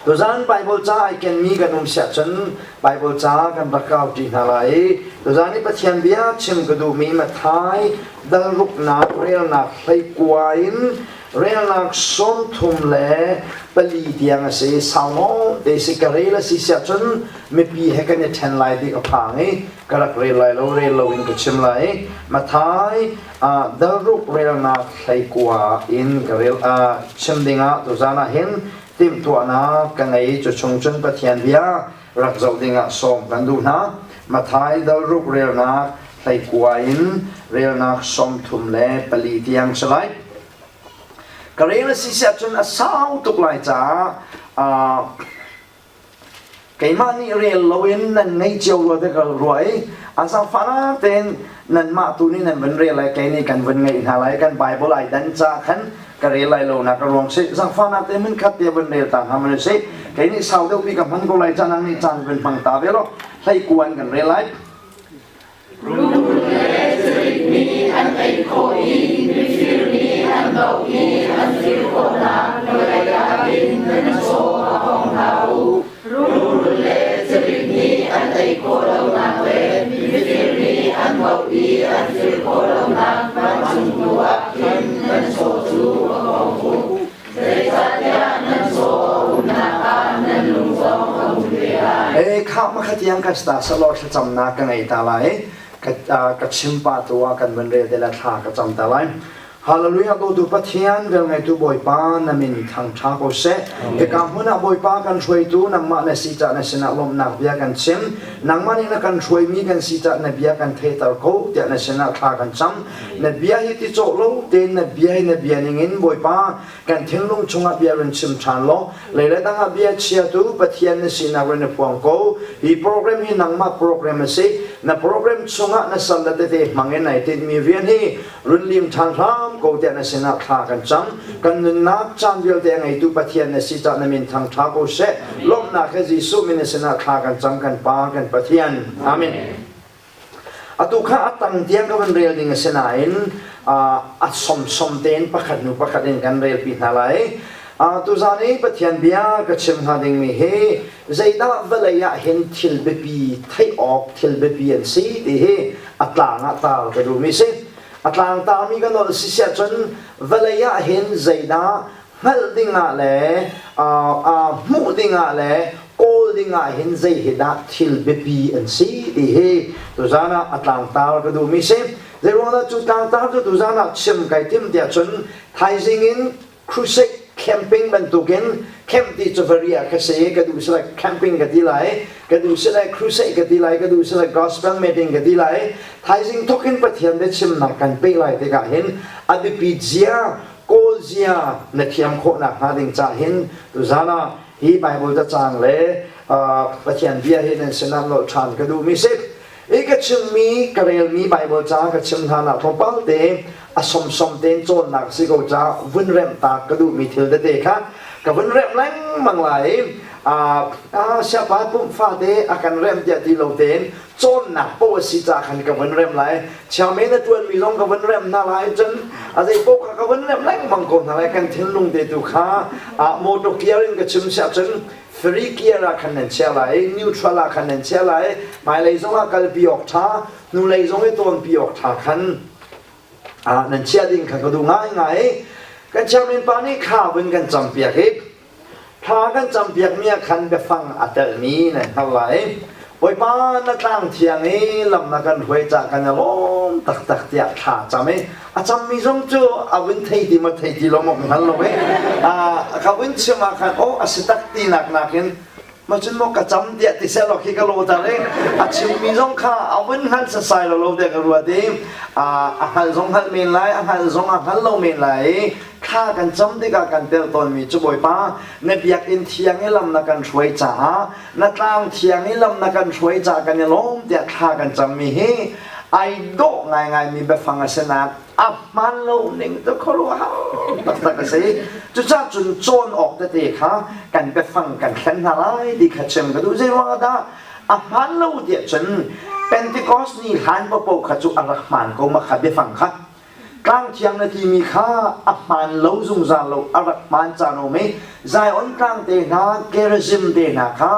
Tuzan Bible ca ai kenmi kan um siah cun Bible ca kan rak kau ṭi hna lai i tuzan i Pathian bia chim ka duhmi Matthai dal ruknak relnak 19 in relnak 34 tiang a si. Sau nawn te si ka rel a si siah cun mipi he kan i ṭhen lai ti ka phang i ka rak rel lai lo, rel loin ka chim lai. Matthai dal ruk relnak 19 in ka rel chim dingah tuzan ah hin timhtuahnak ka ngei. Cu chung cun Pathian bia rak zoh dingah sawm kan duh hna. Matthai dal ruk relnak 19 in relnak 34 tiang si lai. Ka rel a si siah cun a sau tuk lai caah keimah nih rel loin nan ngei cio rua te ka ruah i a zaangfahnak tein nanmah tu nih nan vun rel lai, kei nih kan vun ngeih hna lai. Kan Bible ai dan ca khan ka rel lai lo nak a ruang si. Zaangfahnak tein mun khat te vun rel ta hna man si. Kei nih sau deuh pi ka hman ko lai ca, nang nih caan vun hmang ta ve law. 19 kan rel lai. Rungrul le cirik nih an ei khawh i mifir nih an doh i an fir khawhnak vawlei ah hin nan chaw a khong hlah u. Rungrul le cirik nih an ei khawh lonak le mifir nih an doh i an fir khawh lonak vancung tu ah khin nan chaw cu a khong u. Zeicahtiah nan chaw a umnak ah nan lung zong a um ve lai. E kha ma kha tiang ka sta salo thlacamnak ka ngei ta lai. Ka ka chim pa tu ah kan vun rel te la thla ka cam ta lai. Hallelujah. Dawtu Pathian, velngeitu Bawipa, na min thangṭha ko seh. Hika hmun ah Bawipa, kan hruaitu nangmah na si cah na sinah lawmhnak bia kan chim. Nangmah nih na kan hruaimi kan si cah na bia kan theihter ko tiah na sinah thla kan cam. Na bia hi ti cawh lo tein na bia hi na bia ningin Bawipa kan thinlung chungah bia run chim ṭhan law lei le dang ah bia chiatu Pathian na sinak run i phuang ko. Hi program hi nangmah program a si. Na program chungah na sal le tete hmang in ai tinhmi rian hi run lim ṭhan hram ko tiah na sinah thla kan cam. Kan nunnak caan vialte a ngeitu Pathian na si cah na min thangṭha ko seh. Lawmhnak he Jesuh min na sinah thla kan cam, kan Pa, kan Pathian. Amen. Atu kha a tang tiang ka van rel ding a si nain a somsom tein pakhat hnu pakhat in kan relpi hna lai. Tuzan i Pathian bia ka chim hnga dingmi hi zeidah vawlei ah hin thil biapi theih awk thil biapi an si ti hi a tlang ah tar ka duhmi si. A tlang tarmi ka nolh si siah cun vawlei ah hin zeidah hngalh dingah le hmuh dingah le kawl dingah hin zei hi dah thil biapi an si ti hi tuzan ah a tlangtar ka duhmi si. Zeiruang dah cu tlangtar cu tuzan ah chim kai tim tiah cun thaizing in crusade camping bantukin camp ti cu varia ka si. Ka duh sile camping ka ti lai, ka duh sile crusade ka ti lai, ka duh sile gospel meeting ka ti lai. Thaizing thokin Pathian biachimnak kan pe lai tikah hin a biapit zia, kawl zia na thiam khawhnak hnga ding ca hin tuzan ah hi Bible cacang le Pathian bia hi nan sinah nolh ṭhan ka duhmi si. I ka chimmi, ka relmi Bible ca ka chim hna nak tlawmpal te a somsom tein cawnnak si ko ca vun remh ta ka duhmi thil tete kha ka vun remh lengmang lai. Siapa pumh fate a kan remh tiah ti lo tein cawnnak paoh a si ca khan ka vun remh lai. Chairman a ṭuanmi zong ka vun remh hna lai. Cun a zei paoh kha ka vun remh lengmang ko hna lai. Kan thinlung te tu kha motor gear in ka chim siah cun free gear ah khan nan chia lai, neutral ah khan nan chia lai. Hmailei zong ah kalpi awk ṭha, hnulei zong i tawnpi awk ṭha khan nan chia ding kha ka duh ngaingai. Kan chairman pa nih thla vun kan campiak i thla kan campiak mi ah khan biafang a telmi nan hngalh lai. Bawipa, na tlang thiang i lam na kan hruai cah kan i lawm taktak tiah thla cam i a cammi zong cu a vun thei ti maw thei ti lo maw ka hngal lo i ka vun chim ah khan aw a si tak tinak nakin ma cun maw ka cam tiah ti seh law khi ka lawter i a chimmi zong kha a vun hngal sasai lo lo tiah ka ruat i a hngal zong hngal men lai, a hngal zong a hngal lo men lai i thla kan cam tikah kan tel tawnmi cu Bawipa, na biakinn thiang i lam na kan hruai caah, na tlang thiang i lam na kan hruai caah kan i lawm tiah thla kan cammi hi ai dawh ngaingaimi biafang a si nain a hmaan lo ning cu khuaruahhar taktak a si. Cucaah cun cawn awk tete kha kan biafang kan thlen hna lai ti kha chim ka duh. Zei ruangah dah a hmaan lo tiah cun Pentecost ni hlan paohpaoh kha cu a rak hmaan ko ma kha biafang kha. Tlang thiang na timi kha a hmaan lo zungzal lo, a rak hmaan caan um i Zion tlang te hna, Gerizim te hna kha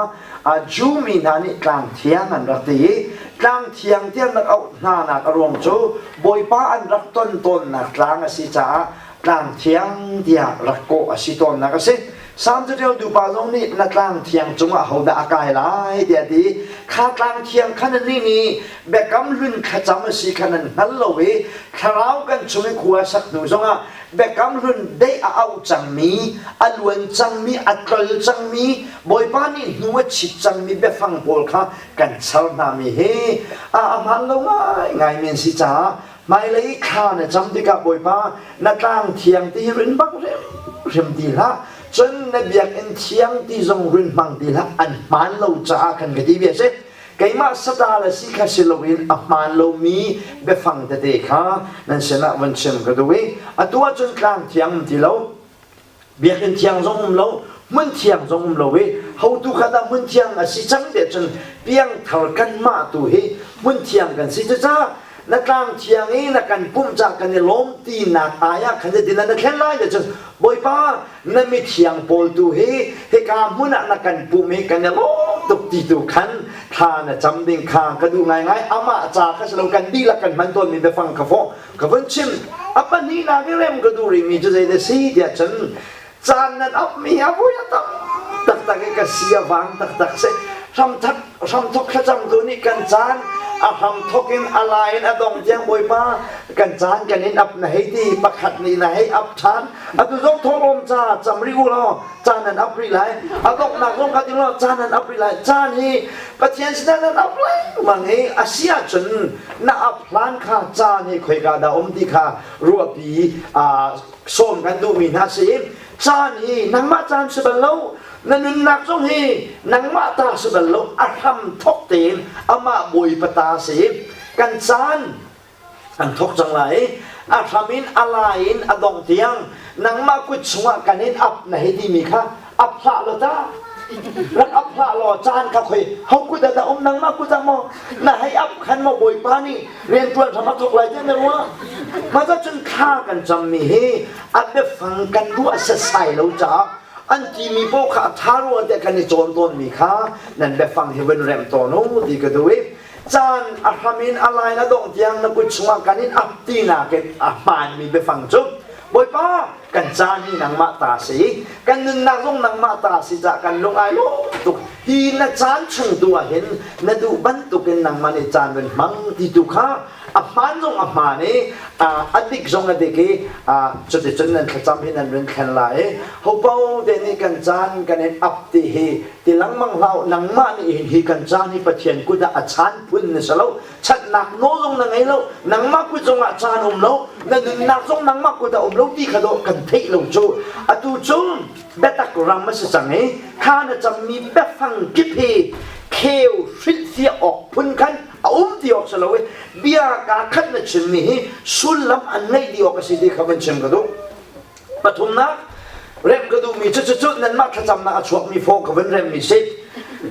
Jew mi hna nih tlang thiang an rak ti i tlang thiang tiang rak auh hna nak a ruang cu Bawipa an rak ton tawnnak tlang a si caah tlang thiang tiah rak kawh a si tawnnak a si. Salm caṭialtu pa zong nih na tlang thiang cungah hodah a kai lai tiah a ti. Kha tlang thiang kha nannih nih biakam hlun thlacam a si kha nan hngal lo i thlarau kan chung i khua a sak hnu zongah biakam hlun deih a auh cangmi, a luan cangmi, a tlol cangmi, Bawipa nih hnu a chit cangmi biafang pawl kha kan char hnami hi a hmaan lo ngaingaimi an si caah Hmailei thla na cam tikah Bawipa na tlang thiang ti hi rin bak hrimhrim ti hlah. Cun na biakinn thiang ti zong rin hmang ti hlah. An hmaan lo caah khan ka ti bia si. Keimah sata le si kha si loin a hmaan lomi biafang tete kha nan sinah vun chim ka duh i atu ahcun tlang thiang um ti lo. Biakinn thiang zong um lo, hmun thiang zong um lo i hotu kha dah hmun thiang a si cang tiah cun piangthar kanmah tu hi hmun thiang kan si. Cucaah na tlang thiang i na kan pumh cah kan i lawm tinak ai ah khan zeitin na thlen lai tiah cun Bawipa na mithiang pawl tu hi hika hmun ah na kan pumh i kan i lawm tuk ti tu khan thla na cam ding kha ka duh ngaingai. Amah ca kha si lo kan dihlak kan hman tawnmi biafang kha fawh Ka vun chim. A pahnihnak i rem ka duh rihmi cu zeidah si tiah cun caan nan apmi a vui a tam taktak i ka si a vang taktak si. Hramthak hramthok thlacamtu nih kan caan a hramthok in a lai in a dong tiang Bawipa kan caan kan in ap na hei ti pakhat nih na hei ap ṭhan atu zong thawhlawm ca cam rih u law caan nan ap rih lai a donghnak zong kha ding law caan nan ap rih lai caan hi Pathian sinah nan ap lengmang i a si ahcun na ap hlan kha caan hi khoika dah um ti kha ruahpi sawm kan duhmi hna si. Caan hi nangmah caan si bal lo, na nunnak zong hi nangmah ta si bal lo, a hram thok tein amah Bawipa ta si. Kan caan an thok cang lai i a hram in a lai in a dong tiang nangmah kut chungah kan in ap na hei timi kha ap hlah law ta rak ap hlah law caan kha khoi ho kut ah dah um nangmah kut ah maw na hei ap khan maw Bawipa nih rianṭuan hram a thok lai tiah na ruah mah cun thla kan cammi hi a biafang kan ruah setsai lo caah an timi paoh kha a ṭha rua tiah kan i cawn tawnmi kha nan biafang hi vun remh tawn u ti ka duh i caan a hram in a lai a dongh tiang na kut chungah kan in ap tinak in a hmaanmi biafang cu Bawipa kan caan hi nangmah ta si kan nunnak zong nangmah ta si cah kan lung ai lawm tuk hi na caan chung tu ah hin na duh bantukin nangmah nih caan vun hmang ti tu kha a hmaan zong a hmaan i a dik zong a dik i cuticun nan thlacam hi nan run thlen lai i hopo te nih kan caan kan in ap ti hi ti lengmang hlah u nangmah nih hin hi kan caan hi Pathian kut ah a chaan phun na si lo chatnak nawl zong na ngei lo nangmah kut zong ah caan um lo na nunnak zong nangmah kut ah um lo ti kha dawh kan theih lo cu atu cu biatak ram a si cang i kha na cammi biafang kip hi kheu hrilhfiah awk phun khan a um ti awk si lo i bia kaa khat na chimmi hi sullam an ngeih dih awk a si ti kha van chim ka duh. Pathumnak, remh ka duhmi cu cucu nanmah thlacamnak a chuakmi fawh ka vun remmi si.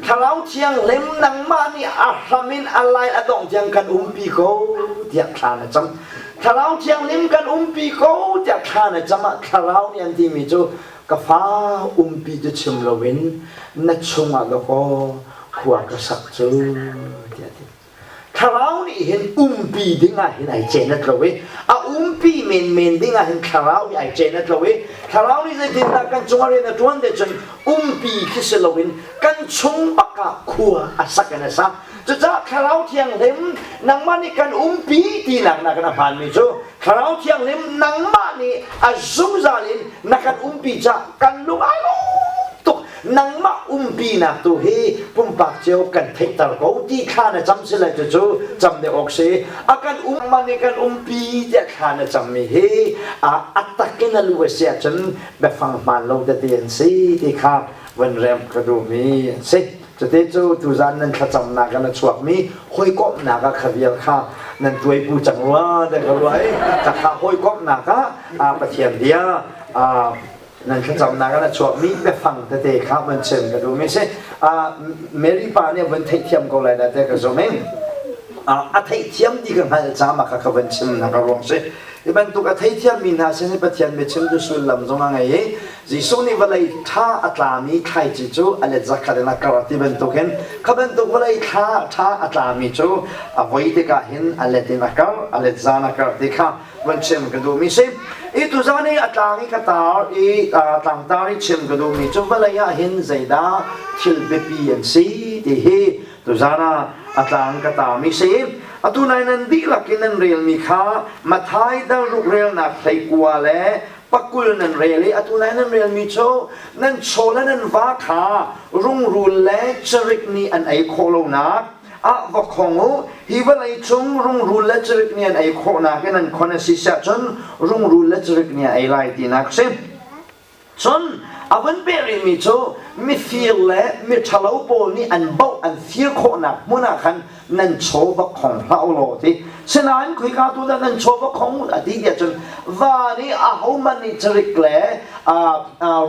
Thlarau Thianghlim nangmah nih a hram in a lai a dongh tiang kan umpi ko tiah thla na cam. Thlarau Thianghlim kan umpi ko tiah thla na cam ah Thlarau nih an timi cu ka fa umpi cu chim loin na chungah dawkaw khua ka sak cu tiah a ti. Thlarau nih hin umpi ding ah hin ai cenat lo i a umpi menmen ding ah hin thlarau nih ai cenat lo i thlarau nih zeitindah kan cungah rian a ṭuan te cun umpi khi si loin kan chung bak ah khua a sak in a sak. Cucaah Thlarau Thianghlim nangmah nih kan umpi tinak na kan a hmaanmi cu Thlarau Thianghlim nangmah nih a zungzal in na kan umpi cah kan lung ai lawm tuk. Nangmah umpinak tu hi pumpak cio kan theihter ko ti thla na cam si lai cucu cam deuh awk si. A kan um nih kan umpi tiah thla na cammi hi a tak in a lu a si ahcun biafang hmaan lo tete an si ti kha van remh ka duhmi an si. Cute cu tuzan nan thlacamnak in a chuakmi hawikomhnak ah kha vial kha nan tuaipu cang rua te ka ruah i kha hawikomhnak ah Pathian bia nan thlacamnak in a chuakmi biafang tete kha van chim ka duhmi si. Mary pa nih van theihthiam ko lai na te ka zum i a theihthiam ti ka hngalh caah kha ka van chim nak a ruang si. Hi bantuk a theithiammi hna sin i Pathian biachim cu sullam zong a ngei i Jesuh nih vawlei ṭha a tlami thlaici cu a let zakhat in a karh ti bantukin kha bantuk vawlei thla ṭha a tlami cu a voi tikah hin a let in a karh, a let zan a karh ti kha van chim ka duhmi si. I tuzan i a tlang i ka tar i tlangtar i chim ka duhmi cu vawlei ah hin zeidah thil biapi an si ti hi tuzan ah a tlang ka tarmi si. Atu nai nan dihlak in nan relmi kha Mathai dal ruk relnak 19 le pakul nan rel i atu nai nan relmi cu nan chaw le nan va kha rungrul le carik nih an ei khawh lonak ah va khong u. Hi vawlei cung rungrul le cirik nih an ei khawhnak in an khon a si siah cun rungrul le cirik nih a ei lai tinak a si. Cun a vun peh rihmi cu mifir le miṭhalo pawl nih an boh an fir khawhnak hmun ah khan nan chaw va khong hlah u law ti. Sinain khoika tu dah nan chaw va khong a ti tiah cun va nih ahohmanh nih cirik le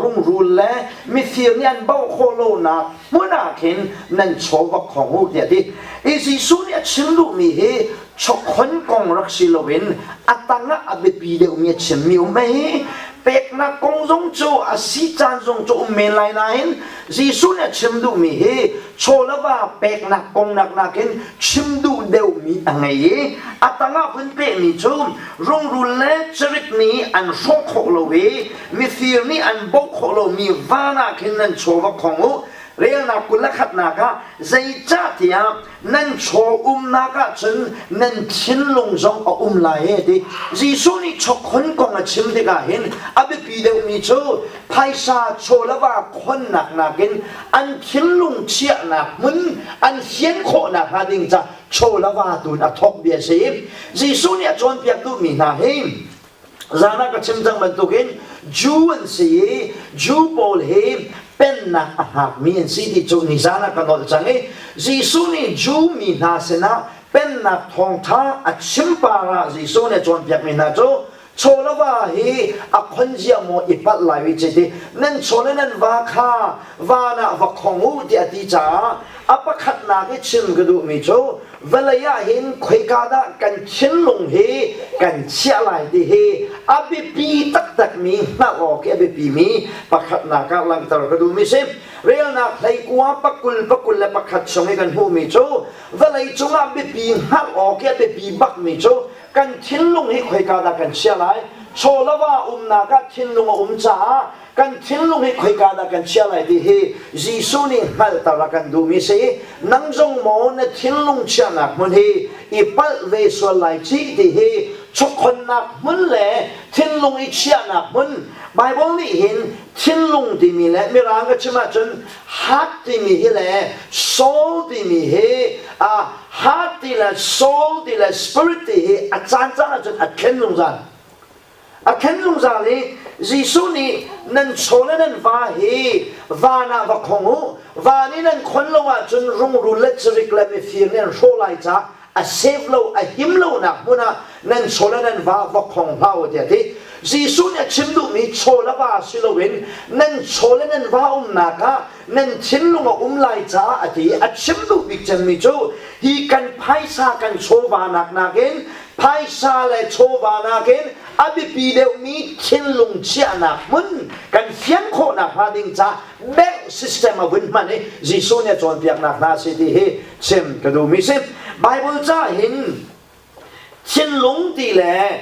rungrul le mifir nih an boh khawh lonak hmun ah khin nan chaw va khong u tiah a ti. I Jesuh nih a chim duhmi hi chawkhon kong rak si loin a tangah a biapi deuhmi a chimmi um hei. Peknak kong zong cu a si caan zong cu um men lai nain Jesuh nih a chim duhmi hi chaw le va peknak kong nak nakin chim duh deuhmi a ngei i a tangah hun pehmi cu rungrul le cirik nih an hrawh khawh lo i mifir nih an bawh khawh lomi van ah khin nan chaw va khong u. Relnak 21nak ah zeicahtiah nan chaw umnak ah cun nan thinlung zong a um lai e ti. Jesuh nih chawkhon kong a chim tikah hin a biapi deuhmi cu phaisa chaw le va khonnak nakin an thinlung chiahnak hmun an fian khawhnak hnga ding ca chaw le va tu in a thawk bia a si. Jesuh nih a cawnpiak duhmi hna hi Zan ah ka chim cang bantukin Jew an si i Jew pawl hi pennak a hngakmi an si ti cu nizan ah ka nolh cang i Jesuh nih Jew mi hna sinah pennak thawngṭha a chim par ah Jesuh nih a cawnpiakmi hna cu chaw le va hi a khon zia maw i palh lai wi ti nan chaw le nan va kha van ah va khong u tiah a ti caah a pakhatnak i chim ka duhmi cu vawlei ah hin khoika dah kan thinlung hi kan chiah lai ti hi a biapi taktakmi hngalh awk i a biapimi pakhatnak ah langhter ka duhmi si. Relnak 19 pakul 21 chung i kan hmuhmi cu vawlei cungah biapi hngalh awk i a biapi bakmi cu kan thinlung hi khoika dah kan chiah lai. Chaw le va umnak ah thinlung a um caah kan thinlung hi khoika dah kan chiah lai ti hi Jesuh nih hngalhter a kan duhmi si. Nang zong maw na thinlung chiahnak hmun hi i palh ve sual lai ci ti hi chawkhonnak hmun le thinlung i chiahnak hmun Bible nih hin thinlung timi le mirang ka chim ahcun heart timi hi le soul timi hi heart ti le soul ti le spirit ti hi a caan caan ahcun a thlen zungzal. A khen zungzal i Jesuh nih nan chaw le nan va hi van ah va khong u, van i nan khon lo ahcun rungrul le cirik le mifir nih an hrawh lai caah a save lo, a him lonak hmun ah nan chaw le nan va va khong hlah u tiah a ti. Jesuh nih a chim duhmi chaw le va si loin nan chaw le nan va umnak ah nan thinlung a um lai caah a ti. A chim duh bik cemmi cu hi kan phaisa kan chawva nak nakin phaisa le chawva nakin a biapi deuhmi thinlung chiahnak hmun kan fian khawhnak hnga ding ca bank system a vun hman i Jesuh nih a cawnpiaknak hna si ti hi chim ka duhmi si. Bible ca hin Thinlung ti le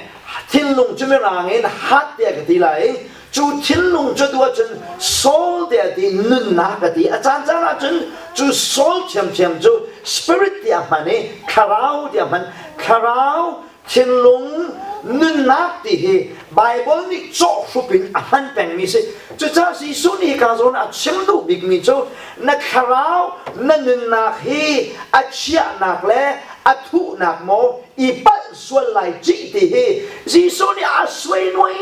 thinlung cu mirang in heart tiah ka ti lai i cu thinlung cu tu ahcun soul tiah ti nunnak ka ti. A caan caan ahcun cu soul ṭhiamṭhiam cu spirit tiah hman i thlarau tiah hman. Thlarau, thinlung, nunnak ti hi Bible nih cawhhrup in a hman pengmi si. Cucaah Jesuh nih hika zawn ah a chim duh bikmi cu na thlarau, na nunnak hi a chiahnak le a thuhnak maw i palh sual lai cih ti hi Jesuh nih a suainuai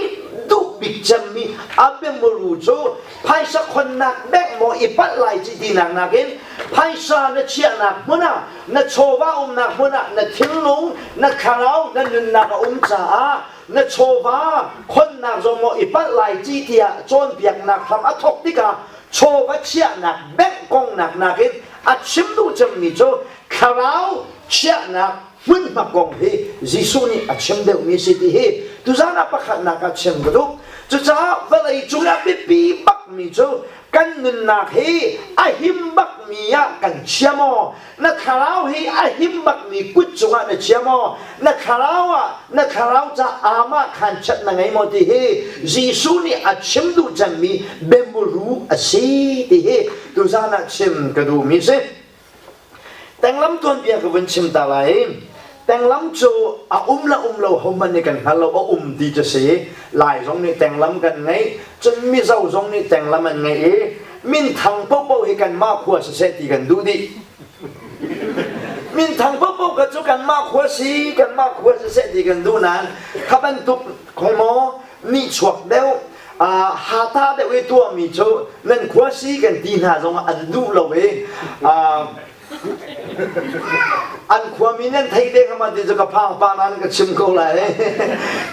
duh bik cemmi a biamuru cu phaisa khonnak bank maw i palh lai cih tinak nakin phaisa na chiahnak hmun ah na chawva umnak hmun ah na thinlung na thlarau na nunnak a um caah na chawva khonnak zong maw i palh lai ci tiah cawnpiaknak hram a thawk tikah chawva chiahnak bank kongnak nakin a chim duh cemmi cu thlarau chiahnak hmunhma kong hi Jesuh nih a chim deuhmi si ti hi Tuzan ah pakhatnak ah chim ka duh. Cucaah vawlei cung ah biapi bakmi cu kan nunnak hi a him bakmi ah kan chia maw? Na thlarau hi a him bakmi kut cungah na chia maw? Na thlarau ah na thlarau ca aamah khan chat na ngei maw ti hi Jesuh nih a chim duh cemmi biamuru a si ti hi tuzan ah chim ka duhmi si. Tenglam tuanbia ka vun chim ta lai. Tenglam cu a um le um lo hohmanh nih kan hngal lo, a um ti cu si. Lai zong nih tenglam kan ngeih, cun Mizo zong nih tenglam an ngeih i minthang paohpaoh hi kanmah khua siseh ti kan duh dih. Minthang paohpaoh kha cu kanmah khua si, kanmah khua siseh ti kan duh nain kha bantuk khoi maw nihchuak deuh hata deuh i tuahmi cu nan khua si kan ti hna zongah an duh lo i an khuami nan thei te kha ti cu ka phang pa nan ka chim ko lai.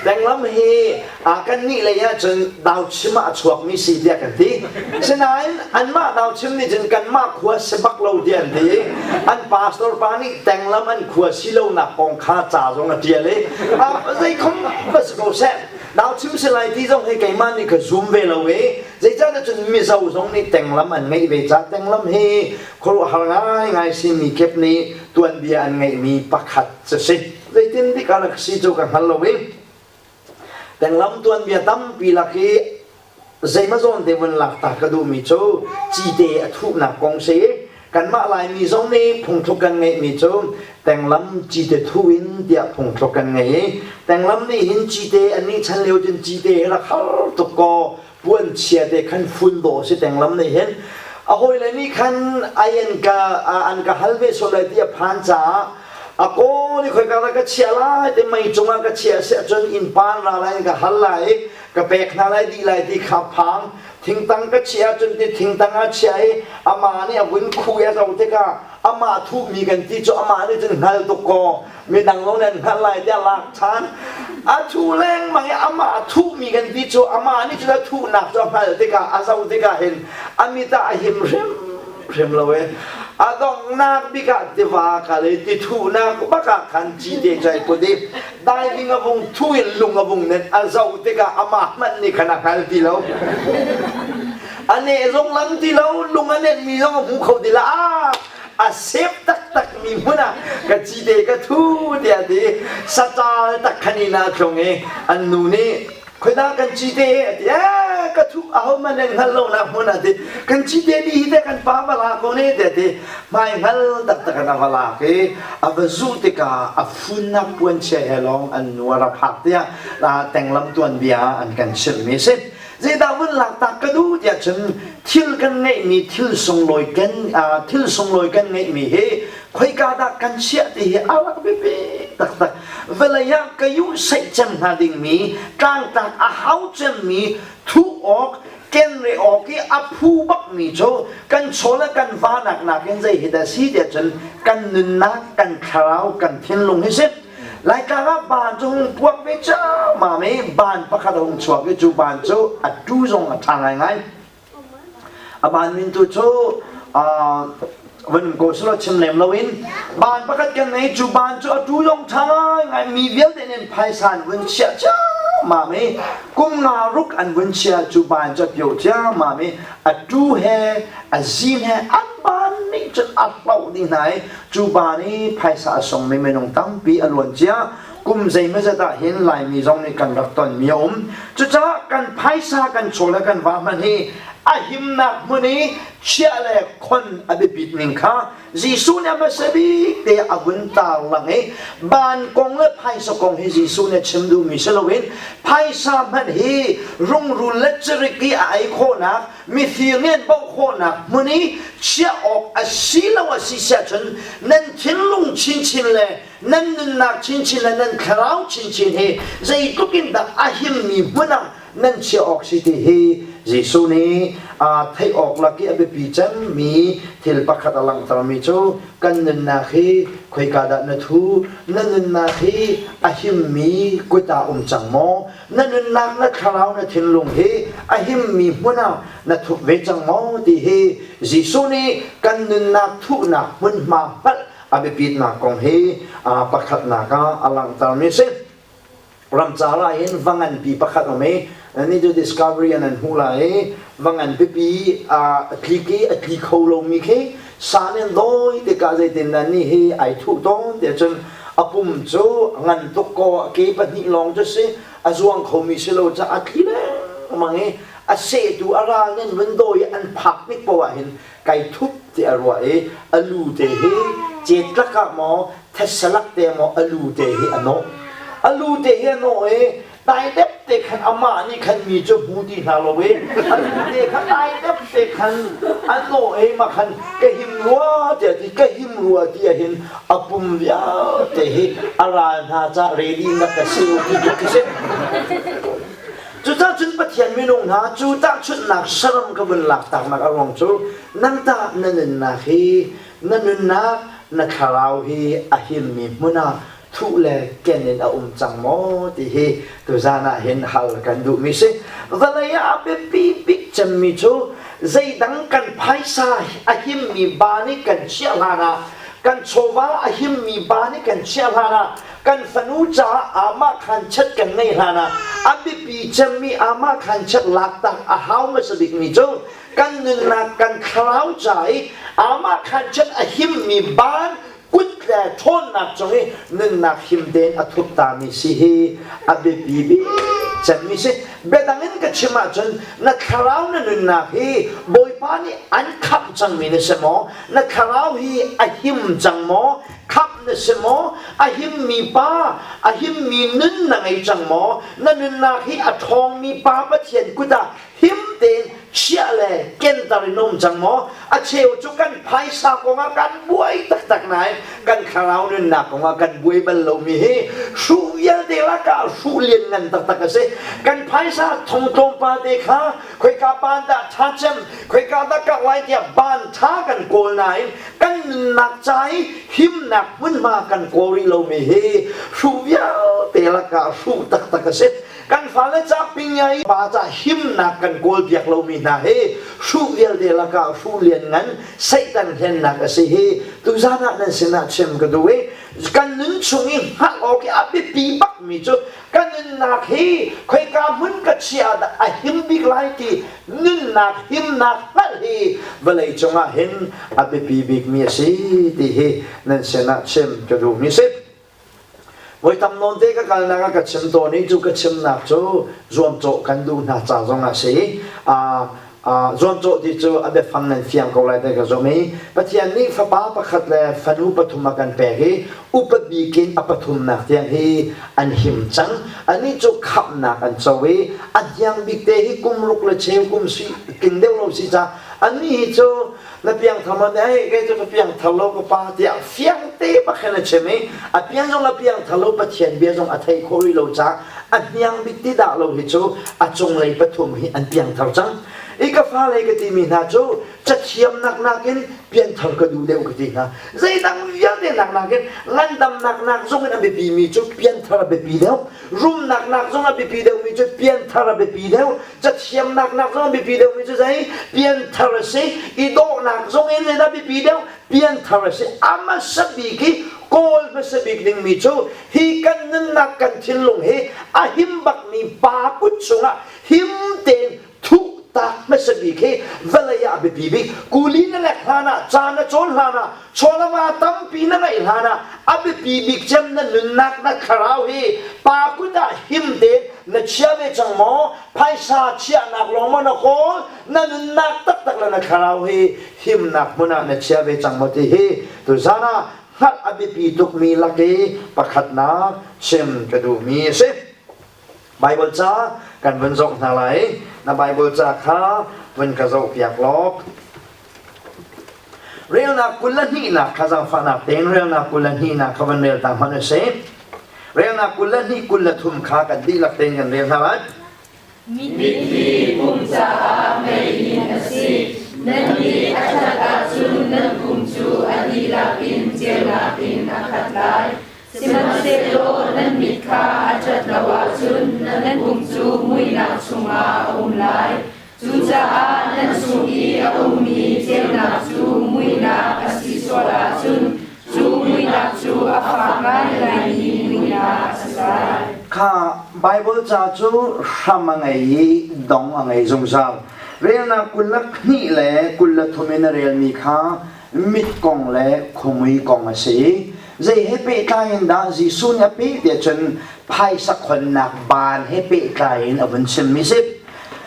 Tenglam hi kan nih lei ah cun dauchim ah a chuakmi si tiah kan ti. Sinain anmah dauchim nih cun kanmah khua si bak lo tiah an ti. An pastor pa nih tenglam an khua si lonak kong kha ca zong a ṭial i zeikhom va si ko seh, Nauchim si lai ti zong hi keimah nih ka zum ve lo i zeicahtiah cun Mizo zong nih tenglam an ngeih ve ca tenglam hi khuaruahhar ngaingai simi kip nih tuanbia an ngeihmi pakhat cu si. Zeitin dik a rak si cu ka hngal lo i tenglam tuanbia tampi lak i zeimaw zawn te vun lak ta ka duhmi cu cite a thuhnak kong si. Kanmah Laimi zong nih phungthluk kan ngeihmi cu tenglam cite thu in tiah phungthluk kan ngei i tenglam nih hin cite an nih chan lio cun cite hi rak har tuk kaw puan chia te khan fun dawh si. Tenglam nih hin a hawile nih khan ai an ka an ka hal ve sual lai ti a phan caah a kaw nih khoika dah ka chiah lai te mei cungah ka chiah si ahcun innpa an ra lai in ka hal lai i ka pek hna lai dih lai ti kha phang. Thingtang ka chiah ahcun ti thingtang ah chiah i amah nih a vun khu i a zoh tikah amah thuhmi kan ti cu amah nih cun hngal tuk kaw midang lo nih an hngalh lai tiah lak ṭhan a thu lengmang i amah thuhmi kan ti cu amah nih cun a thuhnak cu a hngalh tikah a zoh tikah hin a mit ah a him hrimhrim lo i a donghnak bik ah tiva kal i ti thuhnak bak ah khan cite cu ai put i diving a vung thu in lung a vung net a zoh tikah amah hmanh nih khan a hngal ti lo. A neh zong lang ti lo, lung a net mi zong a hmu kho ti lo. Ah, a sep taktak mi hmun ah ka cite ka thu tiah ti sacal tak khan in a tlung i an nu nih khoidah kan cite a ti. Eh, ka thu aho man nan hngal lo nak hmun ah ti kan cite ni hi te kan pa bala ko ne tiah ti hmai hngal taktak in a va lak i a va zuh tikah a funnak puanchia he lawng an nu a ra phak tiah tenglam tuanbia ah an kan chimhmi a si. Zeidah vun laktak ka duh tiah cun thil kan ngeihmi thil sunglawi kan thil sunglawi kan ngeihmi hi khoika dah kan chiah ti hi a rak biapi taktak. Vawlei ah ka yuh seih cem hnga dingmi tlangtlak a hau cemmi thuh awk kenre awk i a phu bakmi cu kan chaw le kan vanak nakin zei hi dah si tiah cun kan nunnak, kan thlarau, kan thinlung hi si. Laitlang ah baan cu hung puak ve ciammam i baan pakhat a hung chuak i cu baan cu a tu zong a ṭha ngaingai. A baan min tu cu van ko selaw chim lem loin baan pakhat kan ngei. Cu baan cu a tu zong ṭha ngaingai, mi vialte nih phaisa an vun chiah ciammam i kum nga ruk an vun chia. Cu baan cu a pio ciammam i a tu he a zin he an baan nih cun a hloh dih hna i cu baan i phaisa a sungmi minung tampi a luan cia kum zeimawzat ah hin Laimi zong nih kan rak tonmi a um. Cucaah kan phaisa, kan chaw le kan va hmanh hi a himnak hmun i chiah le khon a biapit ning kha Jesuh nih a hmasa bik te a vun tarlang i ban kong le phaisa kong hi Jesuh nih a chim duhmi si loin phaisa hmanh hi rungrul le cirik i a ei khawhnak, mifir nih an bauh khawhnak hmun i chiah awk a si lo a si siah cun nan thinlung chinchin le nan nunnak chinchin le nan thlarau chinchin hi zeitluk in dah a himmi hmun ah nan chiah awk si ti hi Jesuh nih aa theih awk lak i a biapi cemmi thil pakhat a langhtermi cu kan nunnak hi khoika dah na thu, na nunnak hi a himmi kut ah um cang maw, na nunnak, na thlarau, na thinlung hi a himmi hmun ah na thup ve cang maw ti hi Jesuh nih kan nunnak thuhnak hmunhma hngalh a biapitnak kong hi pakhatnak ah a langhtermi a si. Ramcar ah hin va nganpi pakhat um i ni cu discovery an an hmuh lai i va ngan pipi a tlik i a tli kho lomi khi san in dawi tikah zeitindah ni hi ai thuh tawn tiah cun a pum cu ngan tuk kaw a ke pahnih lawng cu si a zuang khomi si lo caah a tli lengmang i a sehtu a ral nih an vun dawi i an phak tik paoh ah hin kai thup ti a ruah i a lu te hi cetlak ah maw thetse te maw a lu te hi a nawh. A lu te hi a nawh i daidep te khan amah nih khan mi cu hmu ti hna lo i a lu te khan daidep te khan a nawh i mah khan ka him rua tiah ti ka him rua ti ah hin a pum vialte hi a ral hna ca ready na ka si ti tuk khi si. Cucaah cun Pathian minung hna cu tahchunhnak saram ka vun lak taknak a ruang cu nang tah na nunnak hi na nunnak na thlarau hi a himmi hmun ah thuh le ken in a um cang maw ti hi tuzan ah hin hal kan duhmi si. Vawlei ah a biapi bik cemmi cu zeidang kan phaisa a himmi ba nih kan chiah hlan ah kan chawva a himmi ba nih kan chiah hlan ah kan fanu caah amah khan chet kan ngeih hlan ah a biapi cemmi amah khan chet laktak a hau hmasa bikmi cu kan nunnak kan thlarau ca i amah khan chet a himmi ban kut le ṭhawnnak cung i nunnak him tein a thup tami si hi a biapi bik cemmi si. Biadang in ka chim ahcun na thlarau na nunnak hi Bawipa nih an khamh cangmi na si maw? Na thlarau hi a him cang maw? Khamh na si maw? A himmi pa, a himmi nun na ngei cang maw? Na nunnak hi a ṭhawngmi Pa Pathian kut ah him tein chiah le kenter in um cang maw? A cheu cu kan phaisa kongah kan buai taktak nain kan thlarau nunnak kongah kan buai bal lomi hi hruh vialte lakah hruh lianngan taktak a si. Kan phaisa thong tlawmpal te kha khoika ban dah ṭha cem, khoika dah kak lai tiah ban ṭha kan kawl nain kan nunnak ca i himnak hmunhma kan kawl rih lomi hi hruh vialte lakah hruh taktak a si. Kan fale ca pingyai pa ca himnak kan kawl piak lomi hna hi hruh vialte lakah hruh lianngan Satan hlennak a si hi tuzan ah nan sinah chim ka duh i kan nun chung i hngalh awk i a biapi bakmi cu ka nunnak hi khoika hmun ka chia dah a him bik lai ti nunnak himnak hngalh hi vawlei cungah hin a biapi bikmi a si ti hi nan sinah chim ka duhmi a si. Voi tam nawn te ka kalnak ah ka chim tawn i cu ka chimnak cu zuamcawh kan duh hna ca zong ah si. Zuamcawh ti cu a biafang nan fiang ko lai te ka zumh i Pathian nih fapa pakhat le fanu pathum a kan pek i upa bik in a pathumnak tiang hi an him cang. Anih cu khamhnak an co i a hniang bik te hi kum ruk le cheu kum si tling deuh lo si ca anih hi cu na piangthar maw hei kei cu ka piangthar lo ka pa tiah fiang te bak hin a chim i a pian zong a piangthar lo Pathian bia zong a thei khawh rih lo caah a hniang bik ti dah lo hi cu a cunglei pathum hi an piangthar cang i ka fale ka timi hna cu cathiamnak nakin pianthar ka duh deuh ka ti hna zeidang vialte nak nakin ngandamnak nak zong in a biapi mi cu pianthar a biapi deuh rumnak nak zong a biapi deuh mi cu pianthar a biapi deuh cathiamnak nak zong biapi deuhmi cu zei pianthar a si i dawhnak zong in zeidah biapi deuh pianthar a si a hmasa bik i kawl hmasa bik dingmi cu hi kan nunnak kan thinlung hi a him bakmi pa kut chungah him tein thuh tak hmasa bik hi vawlei ah a biapi bik kuli na lek hlan ah ca na cawn hlan ah chawlama tampi na ngeih hlan ah a biapi bik cem na nunnak na thlarau hi pa kut ah him tein na chia ve cang maw phaisa chiahnak lawng maw na kawl na nunnak taktak le na thlarau hi himnak hmun ah na chia ve cang maw ti hi tuzan ah hngalh a biapi tukmi lak i pakhatnak chim ka duhmi a si Bible ca kan vun zoh hna lai na Bible ca kha vun ka zoh piak law Relnak 22nak kha zaangfahnak tein relnak 22nak kha van rel ta hmanh u sih. Relnak 22 23 kha kan dihlak tein kan rel hna lai. Mithi pum caah meiinn a si. Nan nih a ṭhat ahcun nan pum cu a dihlak in ceunak in a khat lai. Sihmanhsehlaw nan mit kha a ṭhat lo ahcun nan pum cu muihnak chungah a um lai. Cucaah nan chung i a ummi ceunak cu muihnak a si sual ahcun cu muihnak cu a fak ngaingaimi muihnak a si lai. Kha. Baibal ca cu hram a ngei i dong a ngei zungzal. Relnak 22 le 23 in a relmi kha mit kong le khuamui kong a si i zei he pehtlai in dah Jesuh nih a peh tiah cun phaisa khonnak baan he pehtlai in a vun chimmi si.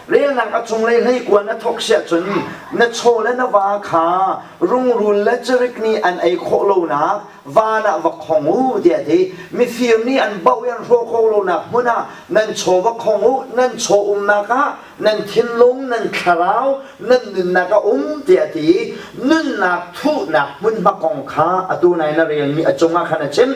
Relnak a cunglei hleikuan a thawk siah cun na chaw le na va kha rungrul le cirik nih an ei khawh lonak van ah va khong u tiah a ti. Mifir nih an bauh i an hrawh khawh lonak hmun ah nan chaw va khong u, nan chaw umnak ah nan thinlung, nan thlarau, nan nunnak a um tiah a ti i nunnak thuhnak hmunhma kong kha atu nai na relmi a cungah khan a chim.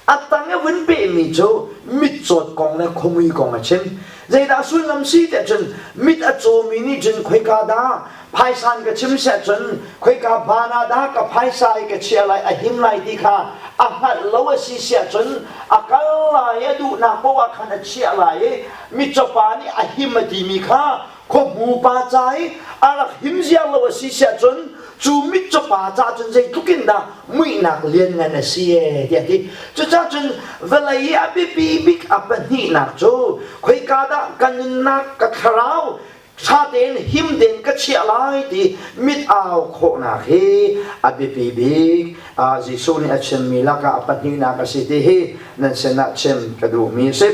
A tang i vun pehmi cu mitcawt kong le khuamui kong a chim. Zeidah sullam si tiah cun mit a cawmi nih cun khoika dah phaisa in ka chim siah cun khoika hmaan ah dah ka phaisa i ka chiah lai a him lai ti kha a hngalh lo a si siah cun a kal lai a duhnak paoh ah khan a chiah lai i mitcawpa nih a him a timi kha khuahmu pa ca i a rak him ziar lo a si siah cun cu mitcawpa ca cun zeitluk in dah muihnak lianngan a si ee tiah a ti. Cucaah cun vawlei i a biapi bik a pahnihnak cu khoika dah ka nunnak ka thlarau ṭha tein him tein ka chiah lai ti mit au khawhnak hi a biapi bik. Jesuh nih a chimmi lakah a pahnihnak a si ti hi nan sinah chim ka duhmi a si.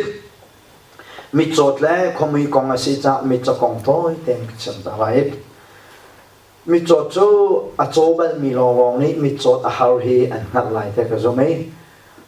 Mitcawt le khuamui kong a si caah mitcaw kong tawi tein ka chim ta lai. Mitcawt cu a caw balmi lawnglawng nih mitcawt a har hi an hngalh lai ti ka zum i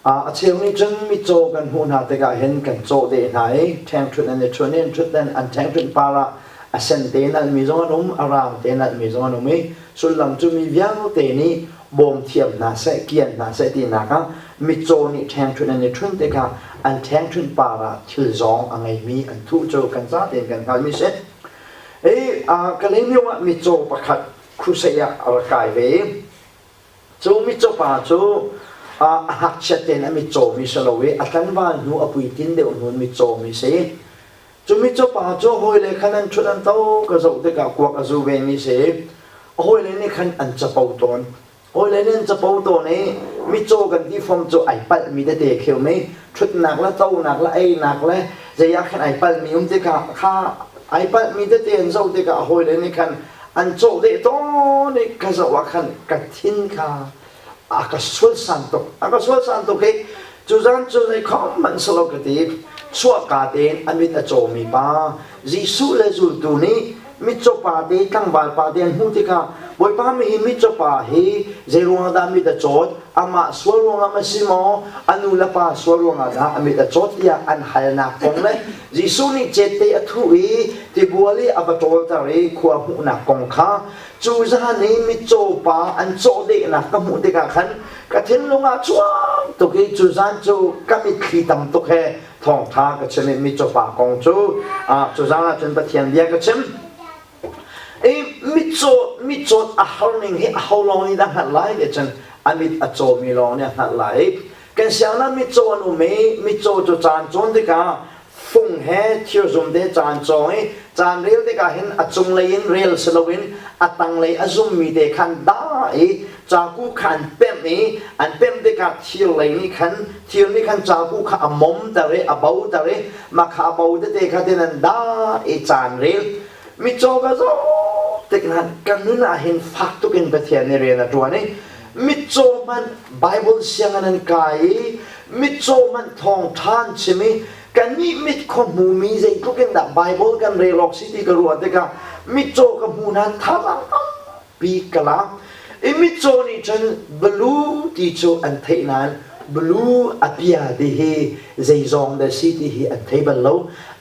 a cheu nih cun mitcaw kan hmuh hna tikah hin kan cawh deh hna i ṭhengṭhunh an i ṭhun i an ṭhut an ṭhengṭhunh par ah a sen te nalhmi zong an um, a raang te nalhmi zong an um i sullam cu mi vialte nih bawm thiam hna seh, kian hna seh tinak ah mitcaw nih ṭhengṭhunh an i ṭhun tikah an ṭhengṭhunh par ah thil zawng a ngeimi an thuh cu kan za tein kan hngalhmi si. Hi Kalaymyo ah mitcaw pakhat crusade ah a rak kai ve i cu mitcaw pa cu a ngakchiat tein a mitcawmi si lo i a tlanval hnu a puitlin deuh hnu in mitcawmi si. Cu mitcaw pa cu hawile khan an ṭhut an to ka zoh tikah kuak a zu vemi si. A hawile nih khan an capo tawn. Hawile nih an capo tawn i mitcaw kan ti fom cu ai palhmi tete khi um i ṭhutnak le tonak le einak le zei ah khan ai palhmi um tikah kha ai palhmi tete an zoh tikah a hawile nih khan an cawh deh tawn i ka zoh ah khan ka thin kha a ka sualsan tuk a ka sualsan tuk i cu zan cu zei khom hmanh si lo ka ti chuahka tein a mit a cawmi pa Jesuh le zultu nih mitcaw pa te tlangval pa te an hmuh tikah Bawipa mi hi mitcaw pa hi zei ruangah dah mit a cawt amah sual ruangah ma si maw a nu le pa sual ruangah dah a mit a cawt tiah an halnak kong le Jesuh nih cette a thuh i tibual i a va ṭawlter i khua hmuhnak kong kha cu zan i mitcaw pa an cawh dehnak ka hmuh tikah khan ka thinlung ah cuang tuk i cu zan cu ka mitthli tam tuk he thawngṭha ka chim i mitcaw pa kong cu cu zan ah cun Pathian bia ka chim. I mitcaw mitcawt a har ning hi aho lawng nih dah hngalh lai ti cun a mit a cawmi lawng nih a hngalh lai. Kan sianginn ah mitcaw an um i mitcaw cu caan cawn tikah fung he thirzum te caan cawng i caan rel tikah hin a cunglei in rel si loin a tanglei a zummi te khan dah i caku kha an pemh i an pemh tikah thir lei nih khan thir nih khan caku kha a momter i a boter i mah kha a bo tete kha tin an dah i caan rel mitcaw ka zoh tik hna kan nun ah hin fak tuk in Pathian nih rian a ṭuan i mitcaw hmanh Bible sianginn an kai i mitcaw hmanh thawngṭha an chim i kannih mit khua hmumi zeitluk in dah Bible kan rel awk si ti ka ruah tikah mitcaw ka hmu hna thazaang tampi ka lak i mitcaw nih cun blue ti cu an theih nain blue a bia ti hi zeizong dah si ti hi an thei bal lo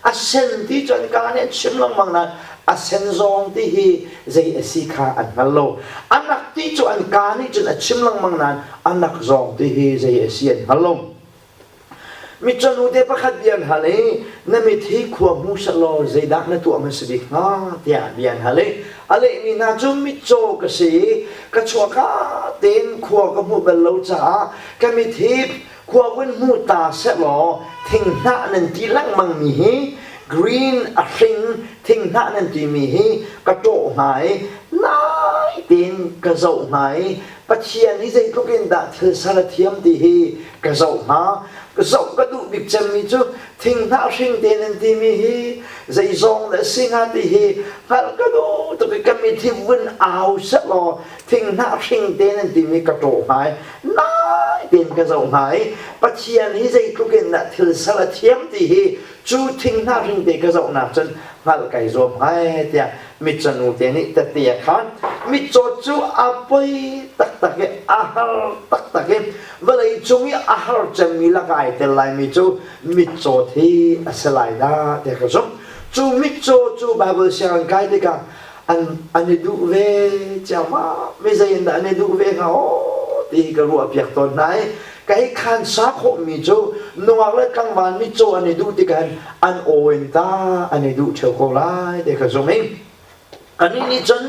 a sen ti cu an kaa nih an chim lengmang nain a sen zawng ti hi zei a si kha an hngal lo a nak ti cu an kaa nih cun a chim lengmang nain a nak zawng ti hi zei a si an hngal lo Mitcaw te pakhat bia an hal i na mit hi khua hmu sehlaw zeidah na tuah hmasa bik hnga tiah bia an hal i a lehmi hna cu mitcaw ka si i ka chuahka tein khua ka hmuh bal lo caah ka mit hi khua vun hmu ta sehlaw thinghnah nan ti lengmangmi hi green a hring thinghnah nan timi hi ka ṭawh hnga i nai. tein ka zoh hna i Pathian hi zeitluk in dah thil ser a thiam ti hi ka zoh hna. Zoh ka duh bik cemmi cu thinghnah hring te nan timi hi zeizong dah si hnga ti hi hngalh ka duh tuk i ka mit hi vun au sehlaw thinghnah hring te nan timi ka ṭawh hnga i nai tein ka zoh hnga i Pathian hi zeitluk in dah thil ser a thiam ti hi cu thinghnah hring te ka zohnak cun hngalh kai zuam hnga tiah mitcanu te nih tette a khan. Mitcaw cu a poi taktak i a har taktak i vawlei cung i a har cemmi lakah ai tel laimi cu mitcaw hi a si lai dah tiah ka zumh. Cu mitcaw cu Baibal sianginn kai tikah an an i duh ve ciammam mi zei in dah an i duh ve hnga aw ti hi ka ruah piak tawn hna i ka hei khan sa khawhmi cu nungak le tlangval mitcaw an i duh tikah an aw in ta an i duh ṭheo ko lai ti ka zumh i kannih nih cun